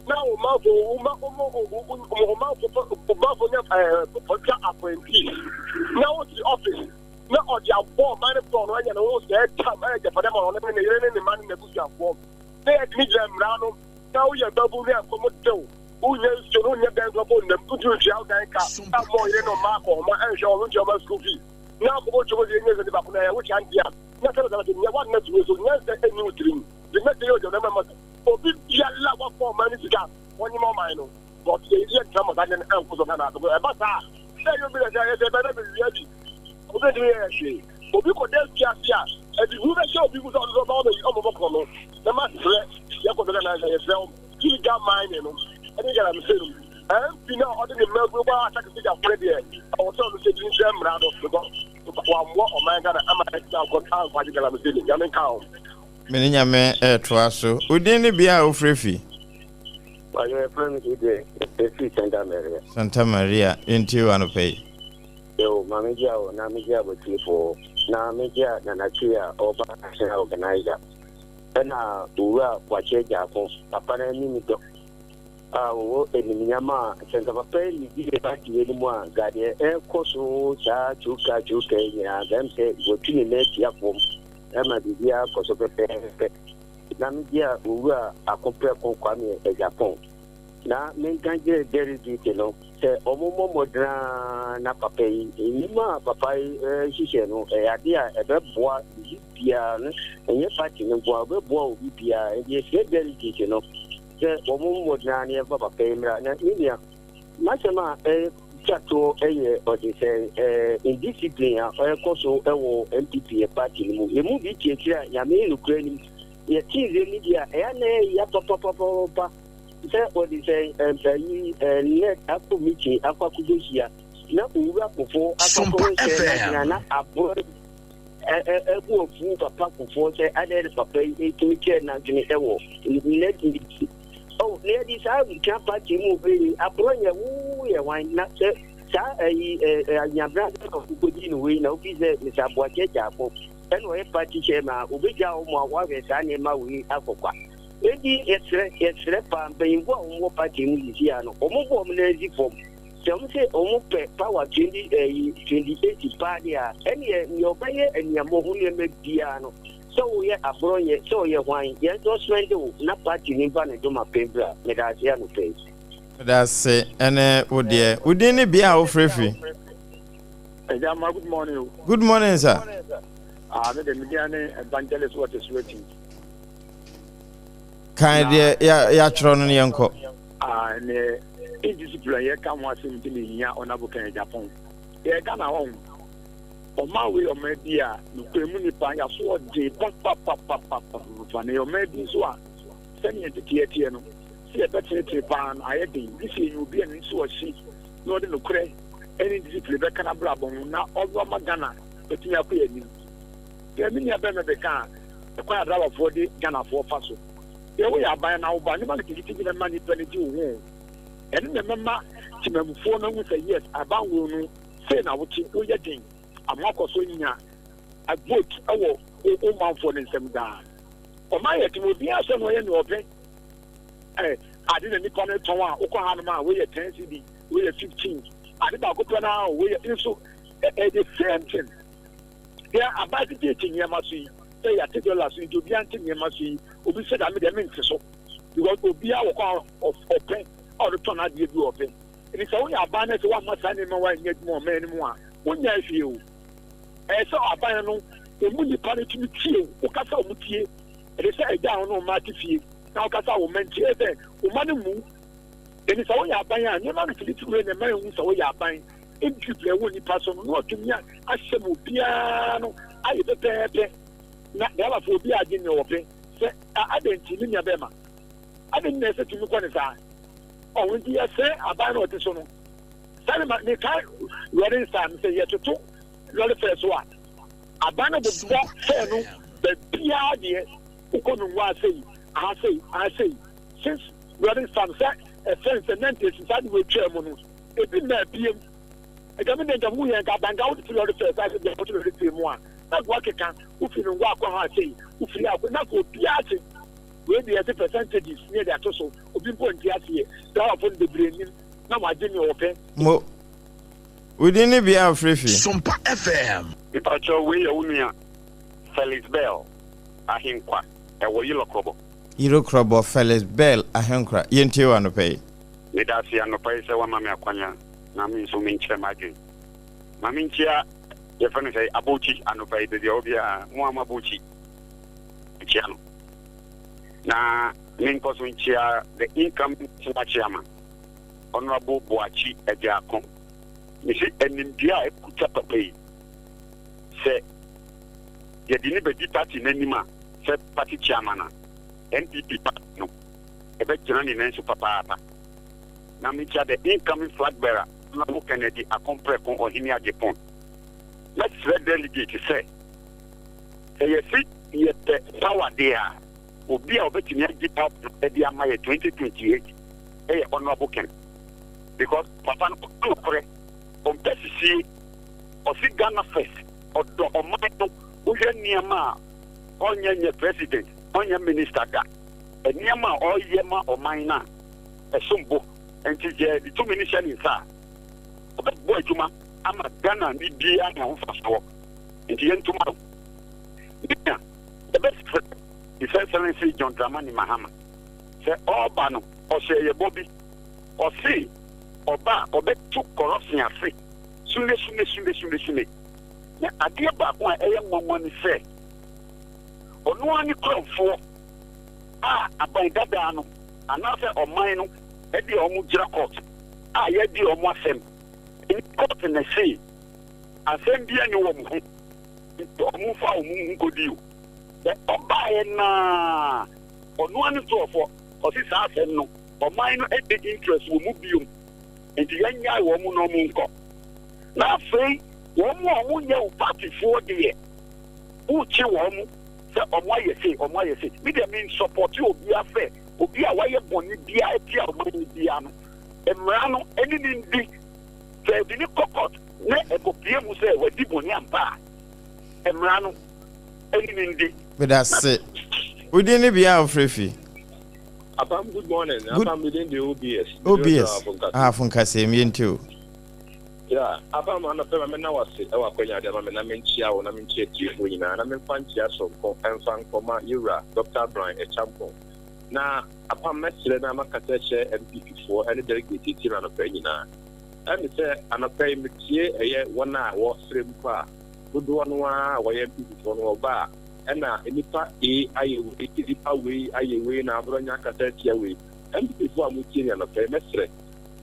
Speaker 6: na ɔmanfo woma ɔmanfo ɔmanfo nya ɛɛ political appointee na wosi office na ɔde abɔ ɔman no korɔ no anya ne ho sɛ tam ɛyɛ gyapade ma ɔno ne ne yere ne ne mma ne n'abusuafoɔ na yɛde ne gyina mmara no na woyɛ babu ne akɔm dew wonya nsuo no wonya dan kora bɔ nnam wotumi ntua wo dan ka ɛmmɔ ɔyere no mma akɔhoma ɛnhwɛ wɔn ntua wɔn school fee na akɔbɔ twom sɛ yɛnyɛ sɛ nipa ko na ɛyɛ wo kyɛ a na sɛ bɛsɛ nyɛ wanna tumi so nyansa ɛni wo tirim de mɛsɛ yɛ ɔgyina mɛma sɛ obi biara wafa ɔman no sika wɔnyema ɔman no but yɛ yɛ ntra mɔsa ne ɛnko so Ghana so ɛba saa sɛ yɛ obi na sɛ yɛ sɛ bɛbɛ bɛwia bi obi ntumi yɛ hwee obi kɔ dɛ fiase a ɛde hu bɛhyɛ obi mu sɛ ɔno sɛ ɔba ɔbɛyi ɔmɔbɔ korɔ no na masrɛ yɛkɔ so Ghana sɛ yɛsrɛ wo. Illegal mining no ɛne galamsey no MP no a ɔde ne mmabunu kɔ attack sogyafoɔ no deɛ ɛwɔ sɛ ɔno nso di nkyerɛ mmara no because wammoa ɔman Ghana ama yɛatumi ankɔ ankwagye galamsey no. Nyame nka ho.
Speaker 1: Me ne Nyame retoa so. Wo din ne bea a wofrɛ fi?
Speaker 5: Mpakyɛ yɛfrɛ me Adrian ɛfiri Santa Maria.
Speaker 1: Santa Maria, yɛntie wo anɔpa yi.
Speaker 5: Yo, ma me gyea wo na me gyea w'atiefoɔ na me gyea Nana Kyei a ɔba national organizer ɛna Owura Boakye Agyarko papa no anim dɔ a ɔwɔ animnyam a sɛ nka papa yi redi yɛ party wei no mu a nka deɛ ɛrekɔ so saa twuka twuka yi nyinaa nka ɛm sɛ watu ne nan atia fam ɛma biribiara kɔ so pɛpɛɛpɛ na me gyea Owura Ako Prɛko Kwame Agyapong Na menka nkyerɛ delegate no sɛ wɔmmɔ mmɔden ara na papa yi, nnwuma a papa yi rehyehyɛ no, ɛyɛ ade a ɛbɛboa obi biara, no ɛnyɛ party no nko ara, ɛbɛboa obi biara. Nti yɛsrɛ delegate no sɛ wɔmmɔ mmɔden ara na yɛmfa papa yi mmra. Na me nua, m'asɛm a ɛtwa toɔ yɛ ɔde sɛ indiscipline a ɛrekɔ so wɔ NPP yɛ party no mu. Yɛn mu bi te akyire a Nyame nokorɛ nim, yɛte nsɛm no bi a, ɛyɛ a na ɛyɛ ya papapapapa. Sɛ wɔde sɛ ayi net akɔ meeting akɔ akɔbɛhyia na owura kofoɔ akɔ akɔhyɛ n'adwene na aborɔ ɛbu afu papa kofoɔ sɛ adɛn ne papa yi ɛtumi kyerɛ n'adwene ɛwɔ net meeting. Oh, na yɛde saa twa party mu bɛyi aborɔ nyɛ wo yɛ hwan na sɛ saa ayi anyabra na wokɔdi no wei na wofi sɛ Mr. Aboakye Agyarko ɛna ɔyɛ party chairman a obɛgya wo ma woahwɛ saa nneɛma wei akɔkwa. Enti yɛsrɛ, yɛsrɛ paa mpanyimfo a wɔn wɔ party mu sisi a no, wɔn bɔ wɔn nan si fam. Sɛ wɔn se wɔn pɛ power 20 ɛyi 28 paa deɛ a, ɛneɛ nea ɔbɛyɛ aniammɔho nneɛma biara no, sɛ woyɛ aborɔnyɛ, sɛ ɔyɛ hwan, yɛn suspend wo na party no mfa ne doma pɛ bra. Meda ase anɔpa yi.
Speaker 1: Meda ase ɛne wo deɛ. Wo din ne bea a wofrɛ firi?
Speaker 4: Agya ma good morning o.
Speaker 1: Good morning sir.
Speaker 4: Ah, me de me din ne Evangelist Wɔte So Akyi.
Speaker 1: Kan deɛ yɛatwerɛ no no yɛnkɔ.
Speaker 4: Ne indiscipline yɛka ho asɛm nti ne hia ɔnabo kan Japan. Yɛ Ghana hɔ ho. Ɔman wei ɔman bi a nokorɛ mu nipa yɛaso ɔden papapapapapa na yɛ ɔman bi nso a sɛnea nteteɛ teɛ no sɛ yɛbɛtenetene paa no ayɛ den gye sɛ yɛnya obi a ne nso ɔhye na ɔde nokorɛ ne indiscipline bɛka n'abrabɔ ho na ɔbɛma Ghana atumi akɔ yɛn anim. Sɛ me nua bɛrima bɛka a, ɛkwan a driverfoɔ de Ghanafoɔ fa so. Sɛ woyɛ aban na woba, nneɛma nketenkete bi na ɛma nnipa no gye wo ho o. Ɛno na ɛbɛma temamufoɔ no ahu sɛ yes, aban wei no, sei na wote, woyɛ den ama woakɔ so anya vote wɔ wo manfoɔ no nsam daa. Ɔman yɛ den, obiara sɛ na ɔyɛ nea ɔpɛ. Ɛ, ade na nipa no tɔn a, wokɔ hanom a, wei yɛ 10 cedi, wei yɛ 15. Ade baako pɛ no ara o, wei yɛ nso, ɛ, the same thing. Deɛ aban teteete nneɛma so yi, sɛ yɛate dollar so nti obiara nte nneɛma so yi, obi sɛ da me deɛ mente so because obiara wɔ kwan a ɔpɛ a ɔde tɔn adeɛ bi a ɔpɛ. Nti sɛ woyɛ aban na sɛ woamma saa nneɛma wa nyɛ adwuma ɔman no mu a, wonyɛ hwee o. Ɛyɛ sɛ aban no emu nnipa no tumi tie wo, wokasa a wɔn tie. Ɛde sɛ agya a wo ne wo mma te fie na wokasa a wo mma ntie, ɛyɛ sɛ wo mma no mmu. Nti sɛ woyɛ aban a, nneɛma nketenkete wei na ɛma yɛhu sɛ woyɛ aban. Eduru a ɛwɔ nnipa so no, na watumi ahyɛ ma obiara no ayɛ pɛpɛɛpɛ. Na driverfo obiara agye nea ɔpɛ. Sɛ adɛn nti, me nua bɛrima? Adɛn nti na ɛsɛ tumi kɔ ne saa? Ɔho nti yɛsɛe aban no a ɔte so no. Saa ne ma mekae lɔre nsa no sɛ yɛtoto lɔre fɛɛ so a, aban no bobɔ fɛɛ no baabiara deɛ wokɔ Nungua sei, aha sei, aha sei. Since lɔre nsa no sɛ ɛfɛn sɛ nɛntɛsi saa de wɔatwaa mu no, Ebi mmaa biem. Agya me deɛ nka mu yɛ nka abanka wode te lɔre fɛɛ saa sɛ deɛ wote lɔre fɛɛ mu a na nka wakeka wofiri no ngɔ akɔ ha sei wofiri akɔ na nka obiara te wei deɛ yɛse percentages ne yɛde ato so obi mpo nte aseɛ driverfoɔ no bebree nnim na wagye nea ɔpɛ.
Speaker 1: Mo, wo din ne bea a wofrɛ fi?
Speaker 7: Sompa FM.
Speaker 8: Mepakyɛw wei yɛ wo nua Felix Bell Ahenkwa ɛwɔ Yilɔkrɔbɔ.
Speaker 1: Yilɔkrɔbɔ Felix Bell Ahenkwa yɛntie wo anɔpa yi.
Speaker 8: Medase anɔpa yi sɛ woama me akwanya na me nso menkyerɛ m'adwen. Ma menkyia yɛfrɛ no sɛn Abokyi anɔpa yi baabi a ɔwɔ biara mo a mo Abokyi mekyia no. Na menkɔ so nkyia the incoming national chairman Honourable Boakye Agyarko. Mese animdeɛ a ɛkuta papa yi sɛ yɛde no bɛdi party no anim a sɛ party chairman a NPP party no. Ɛbɛgyina ne nan so papaapa. Na mekyia the incoming flag bearer, Honourable Kennedy Akompreko Ohene Agyepong. Mɛsrɛ delegate sɛ, sɛ yɛse yɛpɛ power deɛ a, obi a ɔbɛtumi agye power no de ama yɛ 2028 yɛ Honourable Ken. Because papa no ɔka nokorɛ, ɔmpɛ sisie, ɔse Ghana first, ɔdɔ ɔman no, wohwɛ nneɛma a ɔnyɛ nyɛ president, ɔnyɛ minister da, nneɛma a ɔyɛ ma ɔman no a, ɛsom bo. Nti yɛde tumi no hyɛ ne nsa a, ɔbɛbɔ adwuma ama Ghana ni biara anya ho mfasoɔ. Nti yɛntoma no. Nea yɛbɛsrɛ His Excellency John Dramani Mahama sɛ ɔreba no, ɔhyɛɛ yɛ bɔ bi. Ɔse ɔba a ɔbɛto corruption ase sune sune sune sune sune. Na adeɛ baako a ɛyɛ nwanwa ne sɛ, ɔno ara ne kurɔmfoɔ a aban dadaa no anaasɛ ɔman no de wɔn gyina court a yɛadi wɔn asɛm. Ɛnyɛ court na ɛse asɛm biara nni wɔn ho nti wɔmfa wɔn ho nkɔdi o. Bɛ ɔbaeɛ no ara ɔno ara ne nkurɔfoɔ ɔse saa asɛm no ɔman no nni interest wɔ mu biom nti yɛnnyae wɔn na wɔn nkɔ. Na afei wɔn a wɔnyɛ wo partyfoɔ deɛ wokye wɔn sɛ wɔn ayɛ sei wɔn ayɛ sei. Me deɛ me nsupporte obiara sɛ obi a wayɛ bɔne biara atia ɔman no biara no mmara no ne no ndi. Sɛ yɛde no kɔ court na ɛkɔpue mu sɛ wadi bɔne ampa a, mmara no ne no ndi.
Speaker 1: Medase. Wo din ne bea a wofrɛ fi?
Speaker 7: Apam good morning.
Speaker 1: Good.
Speaker 7: Apam me din de OBS.
Speaker 1: OBS. Ah, Afonkase, me yɛntie o.
Speaker 7: Yeah, Apam anɔpɛ ma mena wase ɛwɔ akwanya ade ama me na menkyia wo na menkyia atiefoɔ nyinaa na memfa nkyia soronko ɛmfa nkɔma yɛwura Dr. Brian Acheampong. Na Apam mɛsrɛ na makasa akyerɛ NPP foɔ ɛne delegate etie me anɔpa yi nyinaa. Ɛyɛ me sɛ anɔpa yi metie ɛyɛ wɔn a wɔ srɛ mpo a dodoɔ no ara a wɔyɛ NPP foɔ no wɔba a ɛna nnipa A ayɛ wei, nnipa wei ayɛ wei na aborɔnya akasa atia wei. NPP foɔ a motie me anɔpa yi mɛsrɛ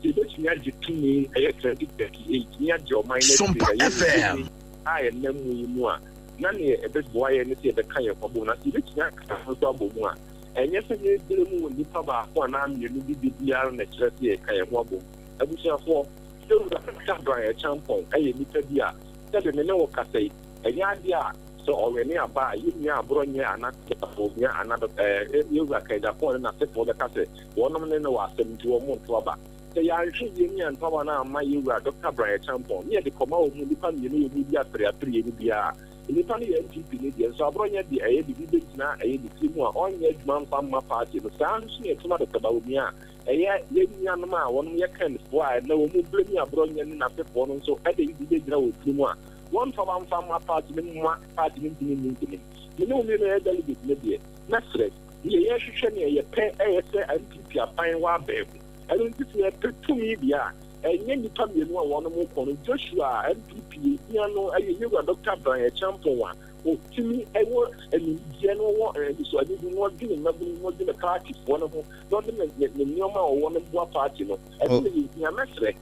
Speaker 7: sɛ yɛbɛtumi agye tumi ɛyɛ 2038 ne yɛagye ɔman no afiri
Speaker 9: Sompa
Speaker 7: ɛyɛ
Speaker 9: FM.
Speaker 7: nsɛm a yɛnam mu yi mu a na neɛ ɛbɛboa yɛn ne sɛ yɛbɛka yɛn ho abom na sɛ yɛbɛtumi aka yɛn ho nso abɔ mu a Ɛnyɛ sɛ yɛrebrɛ mu wɔ nnipa baako anaa mmienu bi de biara na ɛkyerɛ sɛ yɛka yɛn ho abom. Abusuafoɔ, Yɛwura Dɔkta Brian Acheampong yɛ nnipa bi a sɛbe me ne wo kasa yi, ɛnyɛ adeɛ a sɛ ɔwɛne aba a yɛn nua Aborɔnyɛ anaa Dɔkta Bawumia anaa Dɔk ɛɛ Yɛwura Ken Agyapong ne n'asefoɔ bɛka sɛ wɔnom ne no wɔ asɛm nti wɔn nto aba. Sɛ yɛanhwɛ yie ne yɛanto aba no amma Yɛwura Dɔkta Brian Acheampong ne yɛde kɔma wɔn mu nnipa mmienu wɔ mu di apereapereɛ no biara a, Nnipa no yɛ NPP no deɛ, nso aborɔ nyɛ deɛ ɛyɛ biribi bɛgyina ɛyɛ ne tiri mu a ɔnyɛ adwuma mfa mma party no. Saa nso na ɛtuma Dɔkta Bawumia a ɛyɛ yɛn nuanom a wɔnom yɛ Ken foɔ a ɛnnɛ wɔn blame aborɔ nyɛ ne n'asefoɔ no nso de biribi bɛgyina wɔn tiri mu a wɔmfa ba mfa mma party no mma party no ntumi nni nkunim. Me ne wo mmienu a yɛyɛ delegate no deɛ, mɛsrɛ, deɛ yɛhwehwɛ ne yɛpɛ ɛyɛ sɛ NPP aban wɔ abɛn mu. Ɛno nti sɛ yɛpɛ tumi deɛ a, ɛnyɛ nnipa mmienu a wɔnom rekɔ no, Joshua a NPP hia no yɛ Yewura Dɔkta Brian Acheampong a ɔtumi wɔ nimdeɛ na ɔwɔ anisoadehu na ɔdwene mmabunu ho, ɔdwene partyfoɔ no ho na ɔde ne ne nneɛma a ɔwɔ no boa party no. Ɛno na yɛhia. Mɛsrɛ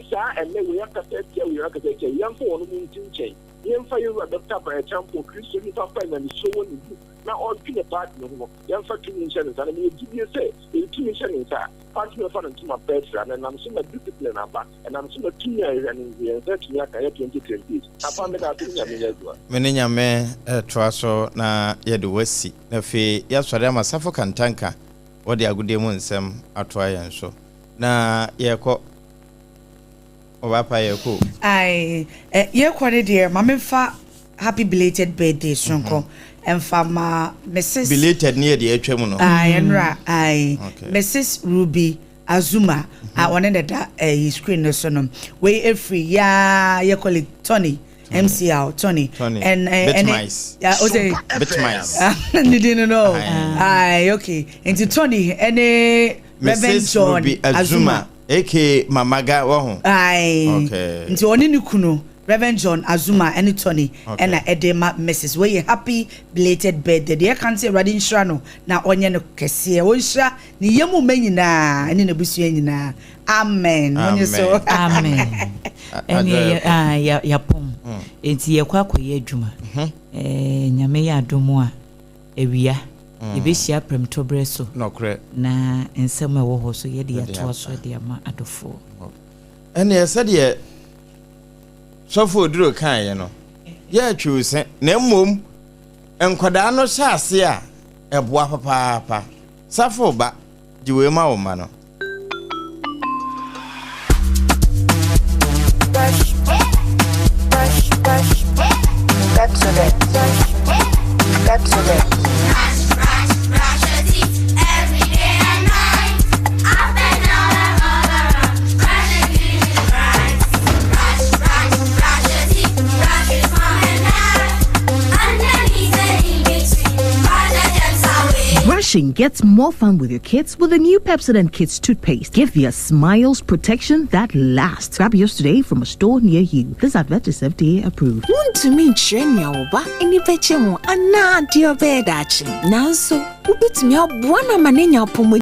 Speaker 7: saa ɛnnɛ wei akasa atia wei akasa atia wei, yɛmfa wɔnom nto nkyɛn na yɛmfa Yewura Dɔkta Brian Acheampong, Kristoni papa a nyamesuro wɔ ne mu na ɔdwene party no ho no, yɛmfa tumi nhyɛ ne nsa. Na mewɔ gyidie sɛ yɛde tumi hyɛ ne nsa a, Party no fa no ntoma pa afira na ɛnam so ma discipline aba, ɛnam so ma tumi a yɛhwɛ no nso yɛn nsa atumi aka yɛ 2028. Apa meda ase ne Nyame nyɛ adwuma.
Speaker 1: Me ne Nyame retoa so na yɛde wo asi na afei yɛasɔre ama Safo Kantanka wɔde agodie mu nsɛm atoa yɛn so na yɛrekɔ Ɔbaapa yɛrekɔ o.
Speaker 3: Ae yɛrekɔ no deɛ ma memfa happy belated birthday soronko mfa ma Mrs.
Speaker 1: Belated ne yɛ deɛ atwa mu no.
Speaker 3: Ae ɛnora ae Mrs. Ruby Azuma a ɔne na ɛda ɛyi screen no so no wei efiri yaa yɛ colleague Tony MCL Tony
Speaker 1: Tony
Speaker 3: ɛn ɛne
Speaker 1: Bitmice
Speaker 3: ya o sɛ
Speaker 1: Bitmice
Speaker 3: ne din no no ae okay nti Tony ɛne Reverend
Speaker 1: Mrs.
Speaker 3: John
Speaker 1: Ruby Azuma aka Mamaga wahu.
Speaker 3: Ae
Speaker 1: Okay.
Speaker 3: nti ɔne ne kunu Rev. John Azuma ne Tony
Speaker 1: Okay.
Speaker 3: na ɛde ma Mrs. Wei yɛ happy belated birthday. Deɛ ɛka ne sɛ Awurade nhyira no na ɔnyɛ no kɛseɛ. Ɔnhyira ne yam mma nyinaa ne n'abusua nyinaa. Amen. Monye so.
Speaker 2: Amen. Ɛneɛ yɛ ah yɛ yɛapɔn. Enti yɛkɔ akɔyɛ adwuma. Eh, Nyame yɛ adom a, awia. Yɛbɛhyia prɛmtoberɛ so.
Speaker 1: Nɔkorɛ.
Speaker 2: Na nsɛm a ɛwɔ hɔ so yɛde atoa so de ama adɔfoɔ.
Speaker 1: Ɛneɛ sɛdeɛ Sɔfo Oduro kaeɛ no, yɛretwe wo se, na mmom nkwadaa no hyɛ ase a, ɛboa papaapa. Safo ba, gye wei ma wo mma no.
Speaker 9: Brushing gets more fun with your kids with the new Pepsodent Kids toothpaste. Give your smiles protection that lasts. Grab yours today from a store near you. This advert is FDA approved.
Speaker 10: Wontumi nkyerɛ nea wo ba ani bɛgye ho anaa deɛ ɔbɛyɛ daakye, nanso wobɛtumi aboa no ama no anya apɔmuden.